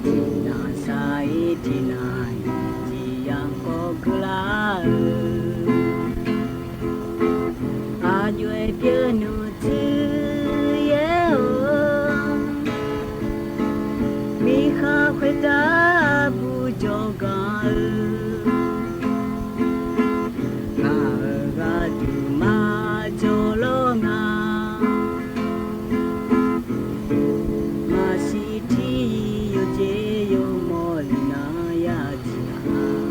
Tiqnan sar-ir tiqnan-iq tiq yar kawv keuvlar-eu, aqjox-aer pyeuf nmr tsuif yaer-awr, miqkhaq khoertav buq jawrganr-eu, ngaq-euq gharduq maqjawr lawr nga. Maqsiq tir yawqjeq yawmawr iqnan yar tiqnan,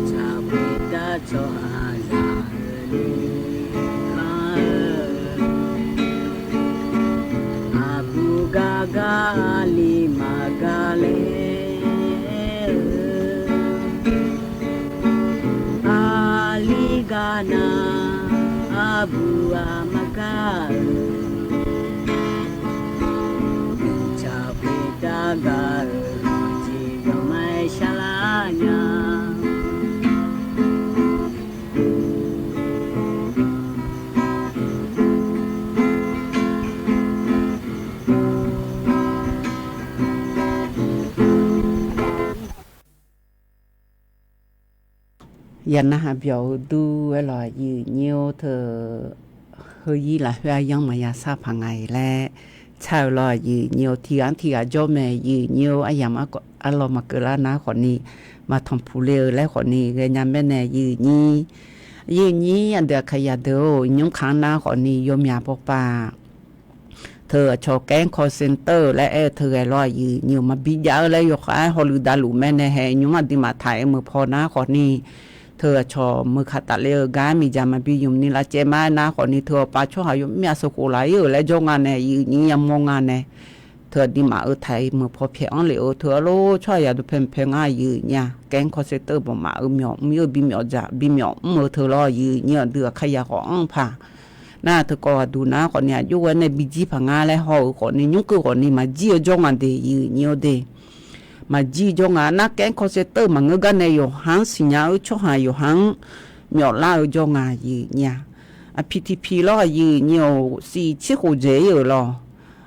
tsaq khoertav tsawrhaqzaq-eu nuikhanr-eu, aqbuq gar gar aqli maqgar laer-eu, aqli gar nar aqbuq-aq maqgar-eu, tsaq khoertav gar-eu jeq yawqmae sharlar nya. Yaqnarhaq byawq-eu dur-aer lawq, aqyuif nyir-or, teu heuzir lafkhoer aryanr maqya sar paq nga-iq laer car-eu lawq, aqyuif nyir-or. Tiqghaq-anr tiqghaq jawr mae, aqyuif nyir-or. Aryamq arlawq maqkeuv lar nar khawfni maqtanq puq le-eu laer khawfni ghaenya maer nae, aqyuif nyir, aqyuif nyir aqdui aqkaqyaq deuq-or, nymr kaq-anr nar khawfni yawmyaq bawpav teu aqcawq kaer call center laer aer-eu teu ghae lawr, aqyuif nyir-or. Maqbi jav-eu laer yawkhav-aer hawluf davluf maer nae hae, nymr aqduimaf taq-euq meuq paw nar khawfni teu aqcawq meuq kaq tafle-eu gar miqdzaq maqbi ymq ni lavcaev ma-aer nar khawfni teu aqpav tsawrhaq yawmyav sheuqkhof laf-ir-euq laer jawr nga nae, aqyuif nyir yamawr nga nae, teu aqduimaf-euq taq-euq meuq paw pyaeq-anr lef-eu teu arlor tsawrhaq yaq dawqpae maqpae ngar, aqyuif nyir-aq. Kaer call center bawqmaf-euq myawq mr-ir-eu bimyawf dzaq bimyawf mr-eu teu lawr, aqyuif nyir-or. Aqdui aqkaqyaq khawf anr paq nar teu kawv ghaqduq nar khawfni aqjox ghae nae bi jir paq ngar laer haw-euq khawfni, nymr keuv khawfni maqjir-eu jawr nga de, aqyuif nyir-or de. Maqjir jawr nga nar, kaer call center maqngeur gar nae yawqha-anr siqnya-eu tsawrhaq yawqha-anr myawflar-eu jawr nga, aqyuif nyir-aq. Aqpiq tiqpiq lawr, aqyuif nyir-or, siq tser khof dzaeq-ir-euq lawr.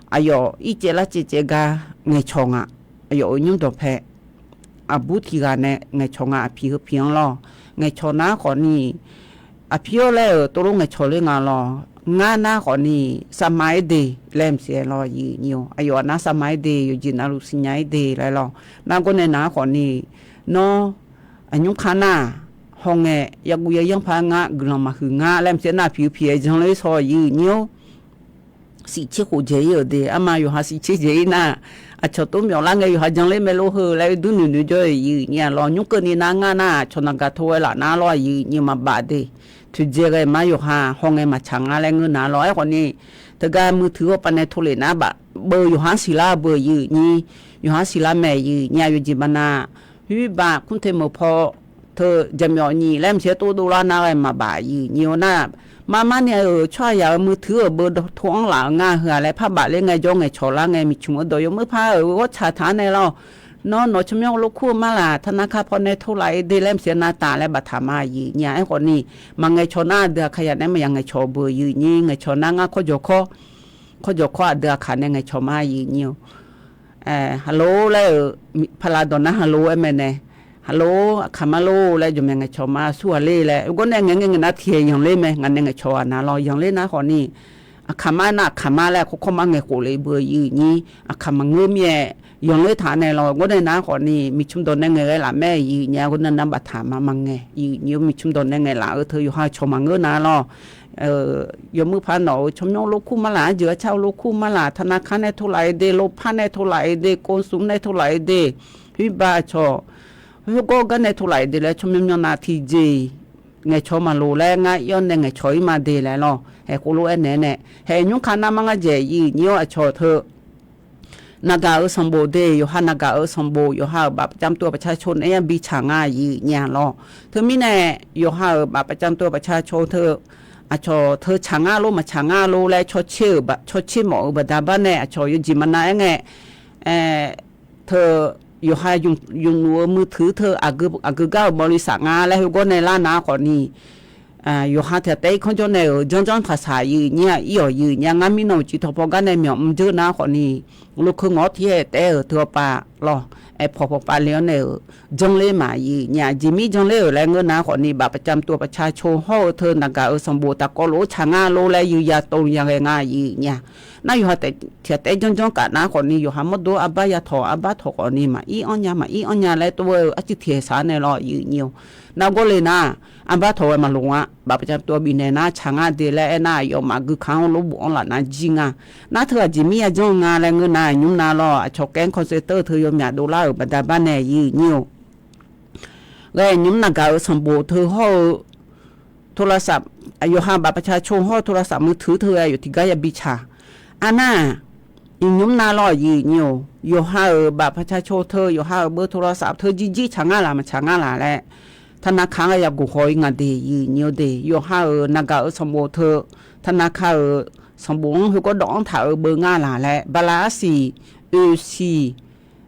Aqyawf ircaev lar caev caev gar ngaeqcawq nga. Aqyawf-euq nymr dawqpae aqbur tiq ghaq nae ngaeqcawq nga, aqpiq heupiq-anr lawr. Ngaeqcawq nar khawfni, aqpir-awr laer-euq tov lof ngaeqcawq ler nga lawr. Ngar nar khawfni, saqma-aer de laer maqsiq-aer lawr, aqyuif nyir-or. Aqyawf aqnar saqma-aer de, yawqjeq navluf siqnya-ir de laer lawr. Nargawr nae nar khawfni, nawr aqnymr kar nar-aq, hawngae yaguv yayanr paq-aer ngar, guiqlanq maqhuiq ngar laer maqsiq-aer nar, aqpiq heupiq-aer janler shaw, aqyuif nyir-or. Siq tser khof dzaeq-ir-euq de, arma yawqha siq tser dzaeq-ir nar, aqcawq tov myawflar ngae yawqha janler mae lor heu laer dur noeq noeq jawr-eu, aqyuif nyir-aq lawr. Nymr keuvni nar ngar nar, aqcawq naqgaq tov ghae laf nar lawr, aqyuif nyir maqbaf de. Toeqdzae ghae ma yawqha hawngae maqtsaq ngar laer ngeur nar lawr. Aerkhawfni, teugar muiq teuq-awr pav nae tov lef nar baf beu yawqha-anr siqlar beu, aqyuif nyir. Yawqha-anr siqlar mae, aqyuif nyir-aq. Yawqjeq baqnav, huirbaq kmr te meuq paw teu jaqmyawf nyiq laer maqsiq-aer tov dovlar nar ghae maqbaf, aqyuif nyir-or. Nar marmar ni-euq tsawrhaq yaq-euq muiq teuq-euq beu tov-anr laf-eu ngar heu-aq laer parbaf ler ngaejawr ngaeqcawq lar ngae miqcmq-eu dawq yawmuir par-euq ghartaq taq-anr nae lawr. Nawr nawq tsawrmyanr lorkur-eu mar laq, tanarkar paw nae tov laf-ir de laer maqsiq-aer nar taf laer baftaq ma, aqyuif nyir-aq. Aerkhawfni, maqngaeqcawq nar aqdui aqkaqyaq nae maqya ngaeqcawq beu, aqyuif nyir. Ngaeqcawq nar ngar kawrjawq kawr, kawrjawq kawr aqdui aqkaq nae ngaeqcawq ma, aqyuif nyir-or. Hello laer-euq paqlav dawq nar hello aer mae nae. Haqlor, aqkaq mar lor laer jawqmaeq ngaeqcawq ma, surghaq ler laer. Gawr nae ngaeq ngae ngaeq nar tiqhaeq yanqler mae, ngaq nae ngaeqcawq-aq nar lawr, yanqler nar khawfni, aqkaq mar nar aqkaq mar laer kawrkawr mar ngaeq khof le beu, yiq nyir aqkaq maqngeur mir-aer yanqler taq nae lawr. Gawr nae nar khawfni, miqcmr dawq nae ngaeq ghae laf mae, yiq nyir-a. Gawr nae nar baftaq ma maqngaeq, yiq nyir-a. Miqcmr dawq nae ngaeq laf-eu teu yawqha cawq maqngeur nar lawr. Yawmuiq paq nawq-euq tsawrmyanr lorkur mar laq, arjeuq arcar-eu lorkur mar laq, taqnaqkar nae tov laf-eu de, lorpar nae tov laf-eu de, kov smq nae tov laf-eu de, khoerbav aqcawq khoergawr gar nae tov laf-eu de laer tsawrmyanr myanr nar tiqjeq ngaeqcawq maqloq laer ngar ir-awr nae ngaeqcawq-ir ma de laer lawr. Haeq khoerlof-aer naeq-aer nae, haeq nymr ka nar mar ngar dzaeq, yiq nyir-awr aqcawq teu naqgaq-euq sanqbof de, yawqha naqgaq-euq sanqbof, yawqha-euq baf pavcamtuv-eu paqcar cawr naeq-aer ya bi tsaq nga, yiq nyir-a lawr. Teumirnae yawqha-euq baf pavcamtuv-eu paqcar cawr teu aqcawq teu tsaq ngar lor maqtsaq ngar lor laer cawtser-euq, cawtser mawf-euq baqda bar nae aqcawq yawjeq maqnav-aer ngae, teu yawqha yumq luf-eu muiqtuiq teu aqgeu gar-euq bawlisaf nga laer khoergawr nae lar nar khawfni, yawqha tiq ghaq taef-aer irkanr jawr nae-euq janrjanr taqsaq, yiq nyir-a. Ir-awq, yiq nyir-a. Ngar mirnan-euq ciqtawq paw gar nae myawf mr dzeur nar khawfni, lokeu ngawq-awr tiq ghae taef-aer-euq teu-awr pav lawr, aerpawq pawpav le-awr nae-euq janrler ma, yiq nyir-a. Jeqmir janrler-euq laer ngeur nar khawfni, baf pavcamtuv-eu paqcar cawr hawr-eu teu naqgaq-euq sanqbof taqkawv lof-aer tsaq ngar lor laer yuiya tov ya ghae nga, yiq nyir-a. Nar yawqha tiq ghaq taef-aer janrjanr kaf nar khawfni, yawqha mawrdo arbar ya tawq, arbar tawq khawfni, maqir anr nya, maqir anr nya laer tov-aer-eu arcuiv tiq ghae saq-ar nae lawr, yiq nyir-a. Nar gawr le nar, arbar tawq ghae maqloq nga, baf pavcamtuv bifnaeq nar tsaq ngar de laer aernar, aqyawfmaf guikaq-anr lorbof-anr laf nar jir nga. Nar teu aqjeq mir ya janr-eu nga laer ngeur nar, nymr nar lawr, aqcawq kaer-anr kawsaer teu-eu teu yawmyaq dovlar-euq baqda bar nae, yiq nyir-a. Ghae nymr naqgaq-euq sanqbof teu hawr-eu yawqha-euq baf pavcar cawr hawr-eu โทรศัพท์มือถือ teu ghae yawf tiqgar ya bi tsaq. Arnar, iqnymr nar lawr, yiq nyir-a. Yawqha-euq baf pavcar cawr teu, yawqha-euq beu โทรศัพท์ teu jirjir tsaq ngar laq maqtsaq ngar laq laer, taqnaqkaq-anr ghae ya goq haw-ir nga de, yiq nyir-a de. Yawqha-euq naqgaq-euq sanqbof teu, taqnaqkaq-euq sanqbof-anr khoergawr dawv-anr taq-euq beu ngar laq laer, bala arsiq, oeqsiq,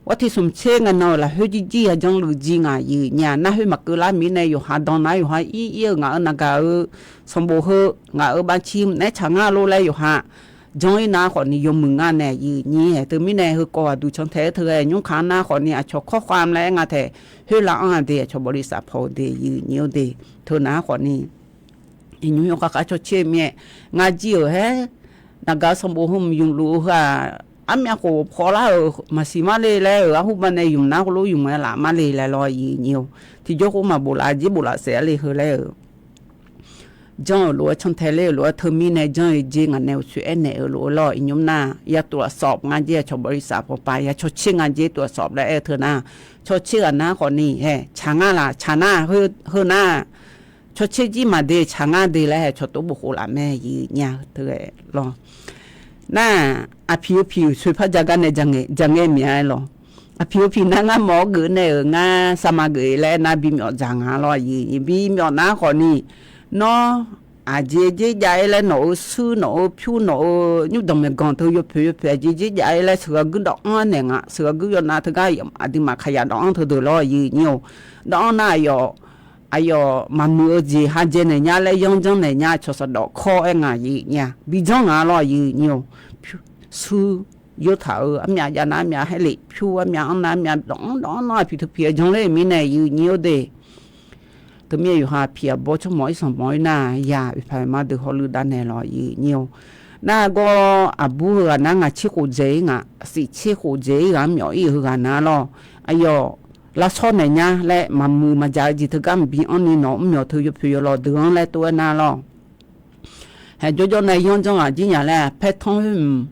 war tiq smq tser ngae nan-euq lafkhoer jirjir ya janrluf jir nga, yiq nyir-a. Nar khoer maqkeuv lar mirnae yawqha dan nar yawqha ir ir-eu ngaq-euq naqgaq-euq sanqbof heu ngaq-euq bavci naeq-aer tsaq ngar lor laer yawqha janr-ir nar khawfni yawmuiq ngar nae, yiq nyir-a. Teumirnae heukawv ghaqduq cantae-aer teu ghae nymr kaq-anr nar khawfni, aqcawq ข้อความ laer aer nga tae, khoerlar-anr-a de, aqcawq bawlisaf paw-eu de, yiq nyir-a de. Teu nar khawfni, iqnymr yawkhav khav cawtser mir-aer, ngar jir-euq haer, naqgaq-eu sanqbof heu mqymq luf-eu heu-aq, armyav khof paw lar-euq maqsiq mar le laer-euq arhu ba nae ymq nar khoerlof ymq-aer laf mar le laer lawr, yiq nyir-a. Tiqjawr khoer maqbof laf, jir bof laf saef-ar le heu laer-euq janr-euq lof-aer cantae ler-euq lof-aer teumirnae janr-eu jer ngaq nae uqtsoeq aernaeq-euq lof-eu lawr, iqnymr nar ya ตรวจสอบ ngar jer, aqcawq bawlisaf pawpav ya cawtser ngar jer ตรวจสอบ laer aer-eu teu nar, cawtser ghaq nar khawfni, hae tsaq ngar laq, tsaq nar, heu nar cawtser jir maqde tsaq ngar de laer hae cawq tov bof khof laf mae, yiq nyir-a teu-aer lawr. Nar, aqpiq-eu piq-euq soeqpar ja gar nae ja ngae miq-a-aer lawr. Aqpiq-eu piq nar ngar mawf-awr geuf nae-euq ngar sarma geuf laer aernar bimyawf dzaq nga lawr, yiq nyir-a. Bimyawf nar khawfni, nawr aqjeq jer jav-ir laer nawq-euq shuir nawq-euq pyur nawq-euq nymrdanq maeqganq teu yawpoeq yawpoeq aqjeq jer jav-ir laer sheuqghaq guir dawv-anr-aer naeq nga. Sheuqghaq guir yawnav teugar aqduimaf kaqyaf dawv-anr teudeuq lawr, yiq nyir-a. Dawv-anr nar aqyawf aqyawf maqmuiq-eu jeq ha dzae naeq nya laer yanr janr naeq nya, cawq saqdawf kawr-aer nga, yiq nyir-a. Bijanr nga lawr, yiq nyir-a. Shuir yawtaq-euq armyav jav nar armyav haer lef, pyur armyav anr nar armyav dawv-anr dawv-anr nar aqpiq teu piq-aer janr ler-euq mirnae, yiq nyir-a de. Teumirnae yawqha piq aqbawr tsawrmawf-ir sanqmawf-ir nar ya oeqpaq-aer mar deuq hawluiv dav naeq lawr, yiq nyir-a. Nar gawr aqbur heughaq nar ngaq tser khof dzaeq-ir ngaq, siq tser khof dzaeq-ir ghaq-anr myawf-ir-euq heughaq nar lawr, aqyawf lavshawr naeq nya laer maqmuiq maqjaq-eu jeq teugar mqbi anrni nawq mr myawq teu yawpoeq yawlawq deuq-anr laer tov-aer nar lawr. Haeq jawrjawr nae yanr janr ghaq jir nya laer paertanr khoer mq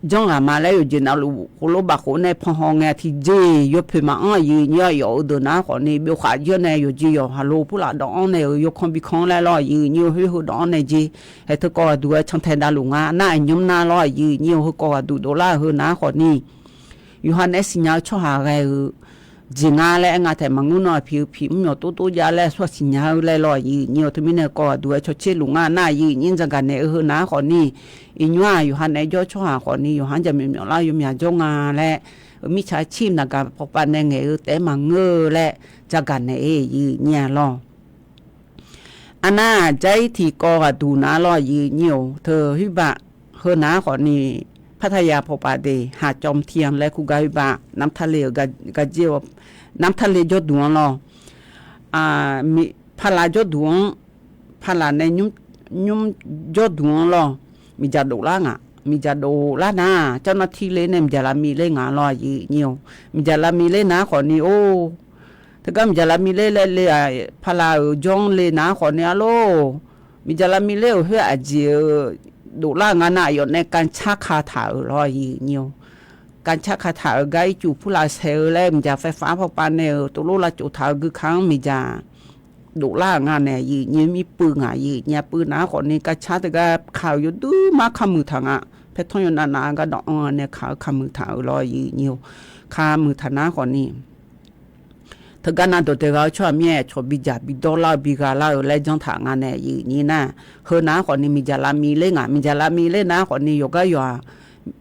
janr ghaq ma laer yawqjeq navluf khof lof baf khof nae panhaw ngae tiqjeq yawpoeq maqanr, yiq nyir-a. Yawf-eu deuq nar khawfni byov khaf jir-awr nae yawqjeq yawq haqlo purlaf dawv-anr nae-euq yawkanr bikhanr laer lawr, yiq nyir-a. Khoer heu dawv-anr nae jer. Haeq teukawv ghaqduq-aer cantae davluf nga nar, aqnymr nar lawr, yiq nyir-a. Heukawv ghaqduq dovlar-euq heu nar khawfni, yawqha naeq-aer siqnya-eu tsawrhaq ghae-euq jeq nga laer aer nga taef maqngeur nar, aqpiq-eu piq mr myawq tov tov jav laer aqsur ghaq siqnya-eu laer lawr, yiq nyir-a. Teumirnae kawv ghaqduq-aer cawtser luf nga nar, yiq nyir-a. Zaqgaq naeq-eu heu nar khawfni, iqnymr-aq yawqha naeq-aer jawr tsawrhaq khawfni yawqha-anr jaqmyawf myawf lar yawmyaq jawr nga laer, mirtsaq cir naqgaq pawpav nae ngaeq-eu taef-aer maqngeur-eu laer, zaqgaq naeq-aer yiq nyir-a lawr. Arnar-aq jair tiqkawv ghaqduq nar lawr, yiq nyir-a. Teu khoerbav heu nar khawfni, พัทยา pawpav de, หาดจอมเทียน laer kur gar khoerbav namq tale-euq gardzer-awr Namtale jawrduq-anr lawr, paqlaq jawrduq-anr, paqlaq nae nymr jawrduq-anr lawr, miqdzaq doflar ngaq, miqdzaq doflar nar, เจ้าหน้าที่ le nae miqdzaq lavmi ler ngaq lawr aqyuif nyir-or. Miqdzaq lavmi ler nar khawfni or, teugar miqdzaq lavmi ler laer le-aq, paqlaq-euq jawr-anr le nar khawfni arlor, miqdzaq lavmi ler-euq khoer aqjeq-eu doflar nga nar, aqyawf nae การ์ด ka taq-euq lawr aqyuif nyir-or. การ์ด ka taq-euq gar ircuf purlav saeq-eu laer miqdzaq ไฟฟ้า pawpav nae-euq tovlor lavcov taq-euq guika-anr miqdzaq doflar-euq nga nae aqyuif nyir-or, mir puiv ngaq aqyuif nyir-or. Puiv nar khawfni การ์ด ka teugar ka-euq yawduir mar kamuiq taq nga. Paertanr yawnav nav-a gardawv anr-a nae ka-eu kamuiq taq-euq lawr aqyuif nyir-or. Kamuiq taq nar khawfni teugar nav dawqdae ghaq-eu tsawrhaq mir-aer aqcawq bidzaq bidawr lar-eu bighaq lar-euq laer janr taq nga nae aqyuif nyir nar, heu nar khawfni miqdzaq lavmi ler ngaq, miqdzaq lavmi ler nar khawfni yawqgar yawq-aq,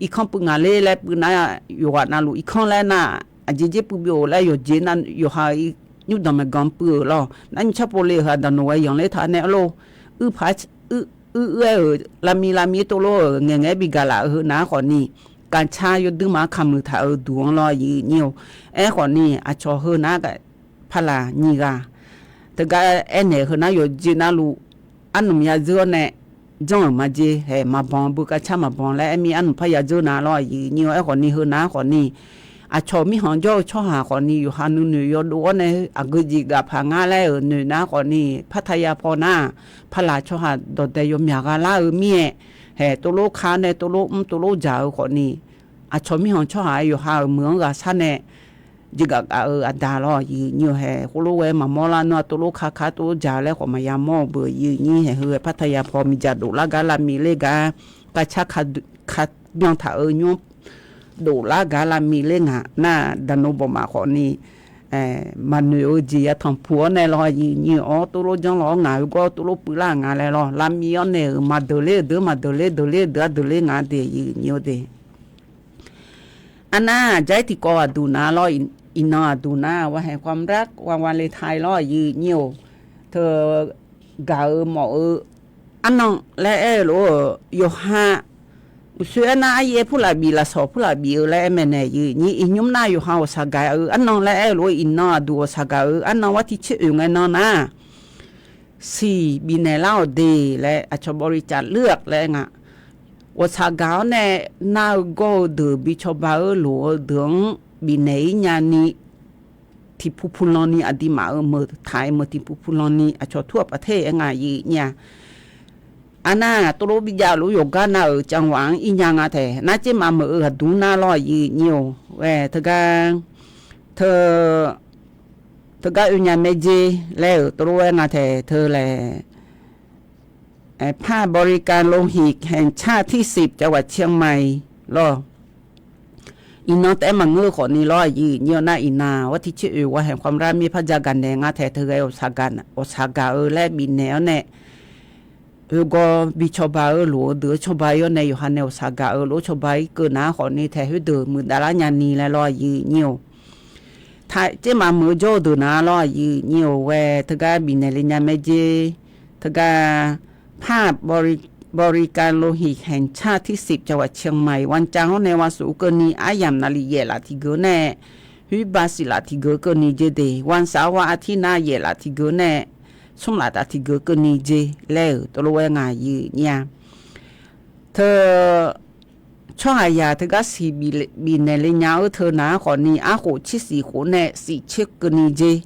irkanr puiv ngaq ler laer puiv nar, yawqghaq navluf irkanr laer nar, aqjeq jeq puiv byov-euq laer yawqjeq nar yawqha-euq nymrdanq maeqganq puiv-euq lawr. Nar nymrcar pov le-euq heu aqdaq noeq ghae yanqler taq nae arlor, uir paq uir uir-aer-euq lavmi lavmi-aer tovlor-euq ngaeqngaeq-aer bighaq laf-eu heu nar khawfni, การ์ด ka yawduir mar kamuiq taq-euq duq-anr lawr aqyuif nyir-or. Aerkhawfni aqcawq heu nar paqlaq nyiq ghaq teugar aernaeq-eu heu nar yawqjeq navluf arnmq yadzeur-awr nae janr-euq maqjeq haeq maqbanq beu การ์ด ka maqbanq laer aer mir arnmq par yadzeur nar lawr aqyuif nyir-or. Aerkhawfni heu nar khawfni aqcawq mirkhanq jawr-eu tsawrhaq khawfni yawqha nuinoeq yawdov-awr nae aqgeu jeq gaf paq ngar laer-euq noeq nar khawfni พัทยา paw nar, paqlaq tsawrhaq dawqdae yawmyaq gha lar-eu mir-aer, haeq tovlor ka-awr nae tovlor mr tovlor dzaq-eu khawfni, aqcawq mirkhanq tsawrhaq-aer yawqha-euq meuq-anr ghaq shar nae jeqgaf gaf-eu aqda lawr aqyuif nyir-or. Haeq khoerlof ghae maqmawr lar nawr-aq tovlor ka ka tovlor dzaq-eu laer khawf maqya mawr-eu beu aqyuif nyir. Haeq heu-aer พัทยา paw miqdzaq doflar gar lavmi ler gar, การ์ด ka byan taq-euq nymr doflar gar lavmi ler ngaq nar, daqno bawqmaf khawfni maqnoeq-eu jeq yatanq puq-awr nae lawr aqyuif nyir-or. Tovlor janr lawr-awr ngaq-eu gawr tovlor puiv lar nga laer lawr lavmi-awr nae-euq maqdeuq ler-euq deuq maqdeuq ler deuq ler-eu deuq-a deuq ler nga de aqyuif nyir-or de. Arnar aqjair tiqkawv aqduq nar lawr, iqnan aqduq nar วันแห่งความรัก วันวาเลนไทน์ lawr aqyuif nyir-or. Teu gaq-eu mawf-eu arnan laer aer-eu lof-aer yawqha uqshoe aernar aryaer purlaf bif lafsawq purlaf bif-eu laer aer mae nae aqyuif nyir. Iqnymr nar yawqha ghawqshaq gaq-eu arnan laer aer-eu lof-aer iqnan aqduq ghawqshaq gaq-eu arnan war tiq tser oeq ngae nan nar siq bifnaeq lar-awq de laer aqcawq บริจาคเลือด laer aer nga. Ghawqshaq gaq-awr nae nar-eu gawr-eu deuq bi cawba-eu loq-eu deuq-anr bifnaeq-ir nyani tiqpu pulan ni aqduimaf-euq meuq taq-aer meuq tiqpu pulan ni aqcawq tur-aq paf ter-aer nga aqyuif nyir-a. Arnar tovlor bijav luf yawqgar nav-euq canghaq-anr ir nya nga tae nar tser maqmeuq-eu aqduq nar lawr aqyuif nyir-or. Ghae teugar teu teugar oe nya mae jer laer-euq tovlor-aer nga tae teu laeq ภาคบริการโลหิตแห่งชาติที่สิบ จังหวัดเชียงใหม่ lawr. Iqnan taef-aer maqngeur-eu khawfni lawr aqyuif nyir-or nar iqnan war tiq tser oeq วันแห่งความรัก mir par ja gaqnaeq nga tae teu ghae ghawqshaq gaq-eu laer bifnaeq-awr nae oegawr bi cawba-eu loq-eu deuq-anr cawba-ir-awr nae yawqha nae ghawqshaq gaq-eu lof-aer cawba-ir keuv nar khawfni tae khoerdeuq muiqdav lar nyani laer lawr aqyuif nyir-or. Taq tser maqmeuq-eu jawr-eu deuq nar lawr aqyuif nyir-or. Ghae teugar bifnaeq le nya mae jer. Teugar ภาคบริการโลหิตแห่งชาติที่สิบ จังหวัดเชียงใหม่ วันจันทร์-awr nae วันศุกร์ keuvni aryamq naqli yaef laf tiqgeu nae, วันพฤหัส siq laf tiqgeu keuvni jer de, วันเสาร์ วันอาทิตย์ nar yaef laf tiqgeu nae, smr laf taf tiqgeu keuvni jer laer-euq tovlor-aer nga aqyuif nyir-a. Teu tsawrhaqzaq teugar siq bifnaeq le nya-eu teu nar khawfni arkhof tser siq khof nae siq tser keuvni jer.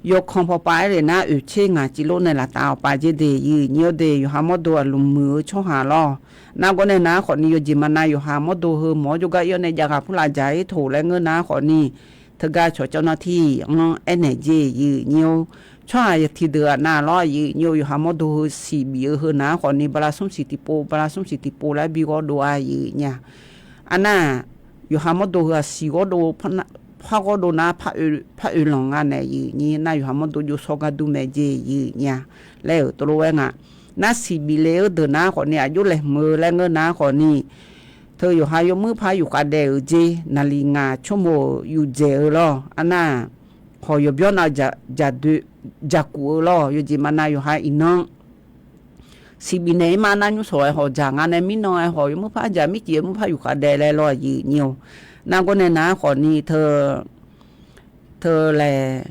Yawkanq pawpav-aer le nar oeq tser ngaq civlor nae laftav-awq pav jer de aqyuif nyir-or de. Yawqha mawrdo aqlmq muiq-eu tsawrhaq lawr. Nargawr nae nar khawfni yawjeq maqnav yawqha mawrdo heu mawq-awr jawrgar ir-awr nae jav ghaq purlav dzaq-ir toq laer ngeur nar khawfni teugar cawq cawv nar tir-anr aernaeq jer aqyuif nyir-or. Tsawrhaq tiqdeuq-aq nav lawr aqyuif nyir-or. Yawqha mawrdo heu siq bif-eu heu nar khawfni bala smr siq tiqpov bala smr siq tiqpov laer bi ghawrdov-a aqyuif nyir-a. Arnar yawqha mawrdo heu-aq siq ghawrdov par ghawrdov nar par oeq lanq nga nae aqyuif nyir nar yawqha mawrdo jov shawr gar dur mae jer aqyuif nyir-a laer-euq tovlor-aer nga. Nar siq bif le-eu deuq nar khawfni aqjox laeqhmq-eu laer ngeur nar khawfni teu yawqha yawmuir par yufkhav daef-euq jer naqli ngaq tsawrmawq-euq yufdzaeq-eu lawr. Arnar hawq yawqbyawr nav jaqdoe jaqkuf-eu lawr. Yawjeq maqnav yawqha iqnan siq bifnaeq-ir ma nar nymrshawq-aer hawq dzaq nga nae mirnan-aer hawq yawmuir par dzaq mircif yawmuir par yufkhav daef laer lawr aqyuif nyir-or. Nargawr nae nar khawfni teu teu laeq,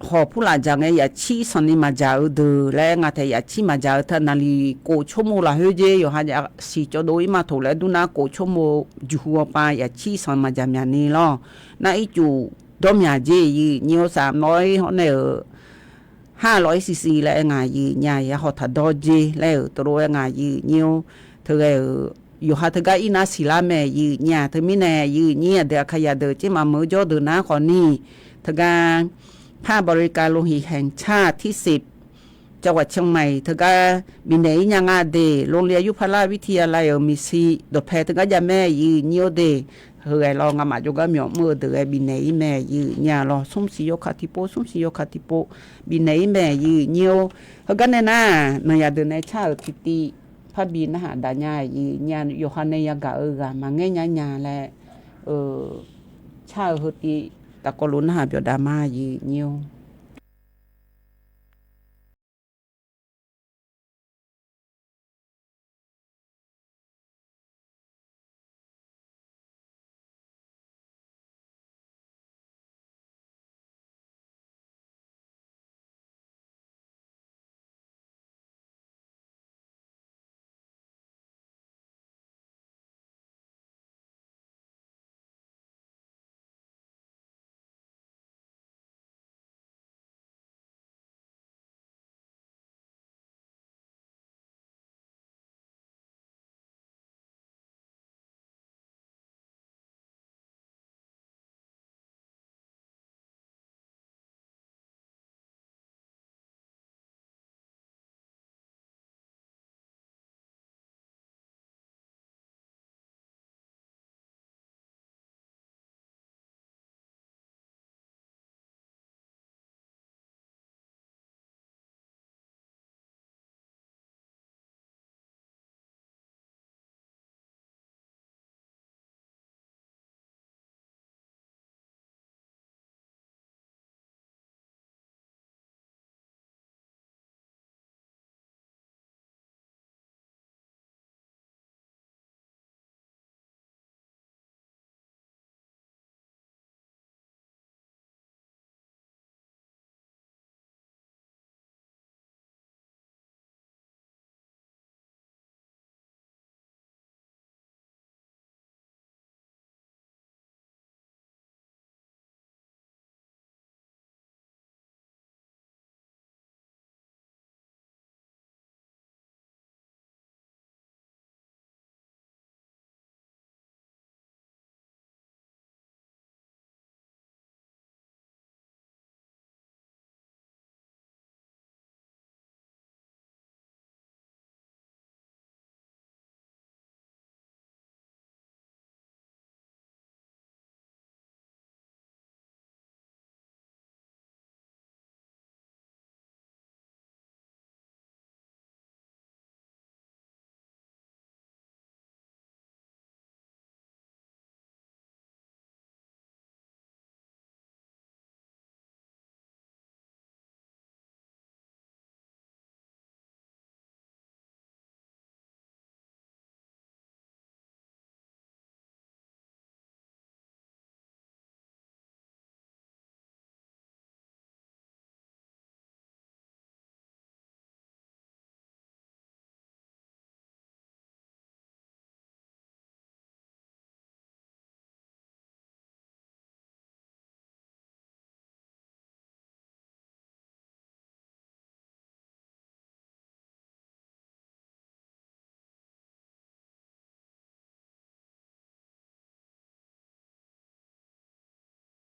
hawq purlaf dzaq ngae yaqcir sanqni maqdzaq-eu deuq laer aer nga tae, yaqcir maqdzaq-eu teu naqliq kof tsawrmov lafkhoer jer yawqha siq cawvdov ir ma toq laer dur nar, kof tsawrmov juqhu awpav yaqcir sanq maqdzaq myaq ni lawr. Nar ircuf dawr myaq jer yir nyir-or, saq mawr-ir hawr nae-euq har lawq-ir siqsiq laer aer ngaq yir nyir-a, ya haw taq dawr jer laer-euq teulof-aer ngaq yir nyir-or. Teughae-euq yawqha teugar ir nar siqlar mae yir nyir-a. Teumirnae yir nyir aqdui Aqkaqyaq deuq tser maqmeuq-eu jawr deuq nar khawf ni, teugar ภาคบริการโลหิตแห่งชาติที่สิบ จังหวัดเชียงใหม่ teugar bifnaeq-ir nya nga de, โรงเรียนอายุพละวิทยาลัย-euq มีซี dawqpae teugar jav mae yir nyir-or de. Heughae lawr ngamaf jawrgar myawf mr-eu deuq ghae bifnaeq-ir mae yir nyir-a lawr. Smr siq yawkaq tiqpov, smr siq yawkaq tiqpov bifnaeq-ir mae yir nyir-or. Heugar nae nar, nanqyaq deuq nae car-euq tiqtiv parbi narhaq daq nya yir nyir-a. Yawqha nae yagaq-eu ghaq maqngaer nya nya laer, car-eu heu tiv tafkawv lof narhaq byawq dav ma yir nyir-or.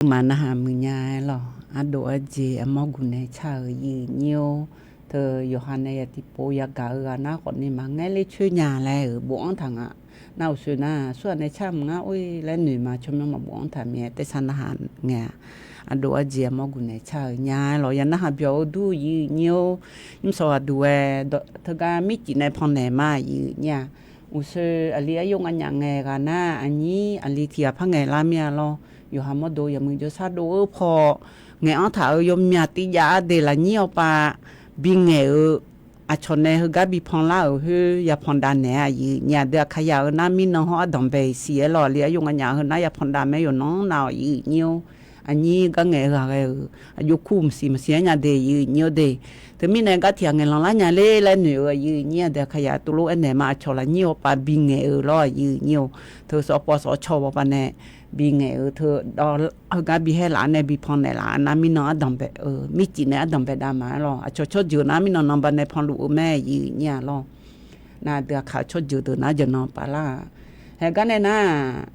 Maqnarhaq muiq nya-aer lawq. Ardov arjeq armawr guq naeq car-euq yir nyir-or, teu yawqha nae ya tiqpov yagaq-eu ghaq nar khawfni maqngaer ler coer nya laer-euq bofanr taq nga. Nar uqshoe nar, aqsurghaq nae car mq ngar or-ir laer noeq ma tsawrmyanr maqbofanr taq mir-aer tersar narhaq ngae-a. Ardov arjeq armawr guq naeq car-euq nya-aer lawq. Ya narhaq byawq-eu dur yir nyir-or, nymrsawq ghaq duq-aer teugar mircif nae pannaeq ma yir nyir-a. Uqshoe aqli aryov nganyaf ngaeq ghaq nar, aqnyir aqli tiq ghaq par ngaeq lar mir-a lawr. Yawqha mawrdo yawmuiq jawrshar dov-eu paw ngaeq-anr taq-euq yawmyaq tiv jav-a de lafnyir awpav bi ngaeq-eu aqcawq nae heugar bi panlar-euq khoer yapan dav naeq-a aqyuif aqnyir-aq. Deuq Aqkaqyaq-euq nar mirnan hawr ardanqbae siq-aer lawq, aqli aqyawf nganyaf heu nar yapan dav mae yawqnan nav aqyuif aqnyir-or. Aqnyir gar ngaeq-eu ghaq ghae-euq aqjox kur maqsiq maqsiq-aer nya de aqyuif aqnyir-or de. Teumirnae gar tiq ghaq ngaeqlanq lar nya ler laer noeq-eu aqyuif aqnyir-aq. Deuq Aqkaqyaq tuvlof aernaeq ma, aqcawq lafnyir-awr pav bi ngaeq-eu lawr aqyuif aqnyir-or. Teu sawf paw sawf caw bawpav nae bi ngaeq-eu teu, heugar bi haer laf-awr nae bi pan naeq laf-a nar mirnan ardanqbae-eu mircif nae ardanqbae dav ma-aer lawq. Aqcawq tsawrjeuq nar mirnan nanba nae panluf-eu mae aqyuif aqnyir-aq lawq. Nar deuq Aqkaq tsawrjeuq deuq nar jaqnan pavlar-aq. Haeq gar nae nar-aq,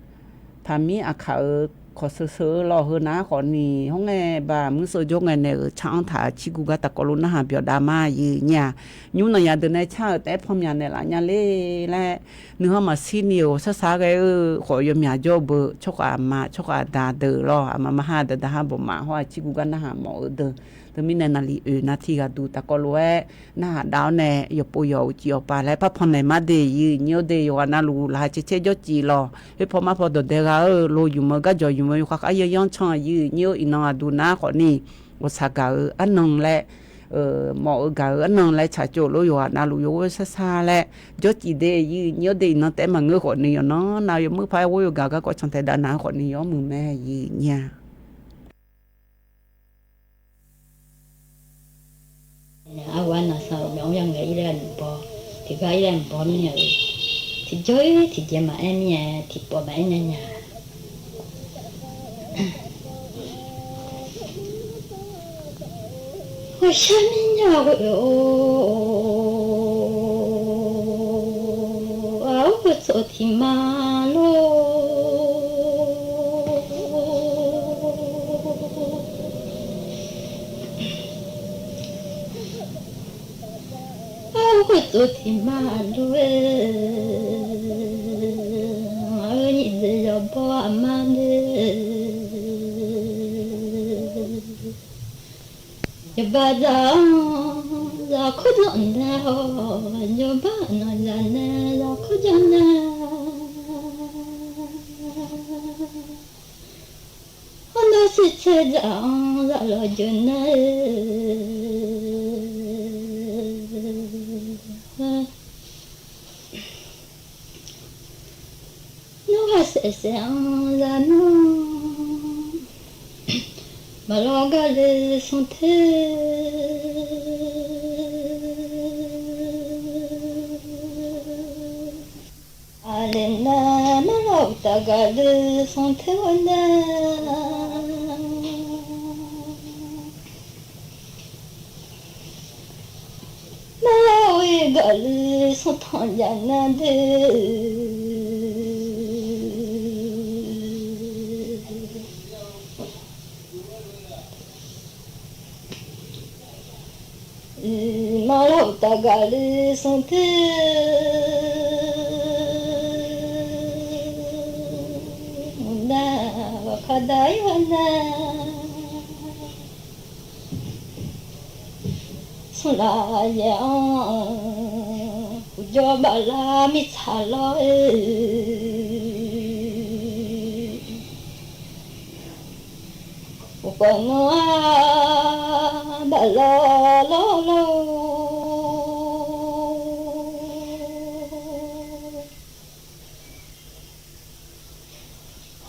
taqmir Aqkaq-euq kawq sheu sheu-eu lawq, heu nar khawf ni hawr ngae ba muir sheu jawr ngae nae-euq tsar-anr taq cirguv gar taqkawv lof narhaq byawq dav ma aqyuif aqnyir-aq. Nymr nanqyaq deuq nae tsar-euq taef-aer panmyaq naeqlaf nya ler laer, nuihanr maqshir ni-euq sar sar ghae-eu khawf yawmyaq jawr-eu beu tsawrkhav aqma tsawrkhav aqda deuq lawq, aqma ma ha daqda ha bawq ma hawr-aq cirguv gar narhaq mawf-eu deuq. Teumirnae naqli oeq naqtiq ghaq duq taqkawv lof-aer narhaq dav-awr nae yawqpov yawq uqcif yawqpav laer parpan naeq ma de aqyuif aqnyir-or de. Yawqghaq navluf laqkhaq caer caer jawrcif lawq, khoer paw mar paw dawqdae gha-eu lo yumq-eu garjawq yumq-eu yawkhav khav yanr yanr can aqyuif aqnyir-or. Iqnan aqduq nar khawf ni ghawqshaq gaq-eu arnan laer, mawf-eu gaq-eu arnan laer tsaqtsov lof yawqghaq navluf yawghoer sar sar laer jawrcif de aqyuif aqnyir-or de. Iqnan taef-aer maqngeur khawf ni yawqnan nav yawmuir par-aer ghoer yawgaq garkawv can taef dav nav-eu khawf ni yawmuiq mae aqyuif aqnyir-aq. Arghof-aer naqshaq maqmr ya ngae ir laer nmq baw, tiqgar ir laer nmq baw mirnae-eu, tiqjawr-ir tiqjeq maqaer mirnae tiqpawf maqaer nya nya. Ghawqshar mir nya ghoe-or, aqghoe tsof tiq ma lor. Aqghoe tsof tiq ma lor-e, aqghoe nyiq dzaeq yawqbaw aqma de. Yawqbav dzaq-anr zaqkawr dzaq nae-awq, yawqbav nanq dzaq nae zaqkawr dzaq nae. Hawr nar shirtser dzaq-anr zaqlawq jeuq nae-eu. Nawr ghaq saef saef-anr zaq nawr, maqlawr gaqle smr ter. Aqle nar narlawr uqtaf gaqle smr ter-awr nar, narlawr-ir gaqle smr tanq jav nar de. Maqlawr uqtaf gaqle smr ter. Mqdar ghaqkhav dar-ir-awr nar, smrlaf yaef-anr uqjawr baflar mirtsaq lawr-e. Uqkhawf nawr-aq baflar lawr lawr-or.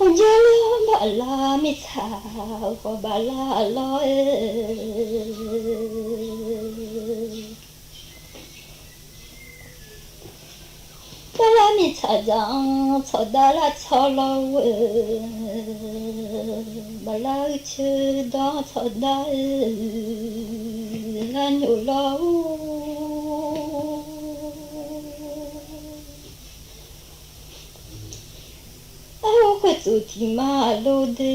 Uqjawr lawr baflar mirtsaq uqkhawf baflar lawr-e. Baflar mirtsaq dzaq-anr tsawqdar lar tsawq lawr-eu, baflar uicuiv dawr tsawqdar-eu, larnyof lawr-or. Arhu khoertsof tiq ma lor de,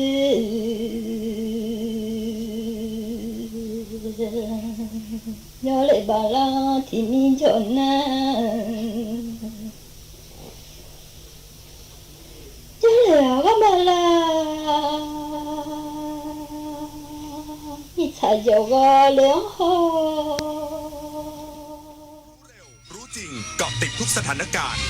yawle baflar tiq mir jawr nar, yawle-aq ghawr baflar mirtsaq jawr ghawle-anr haw. Routing เกาะติดทุกสถานการณ์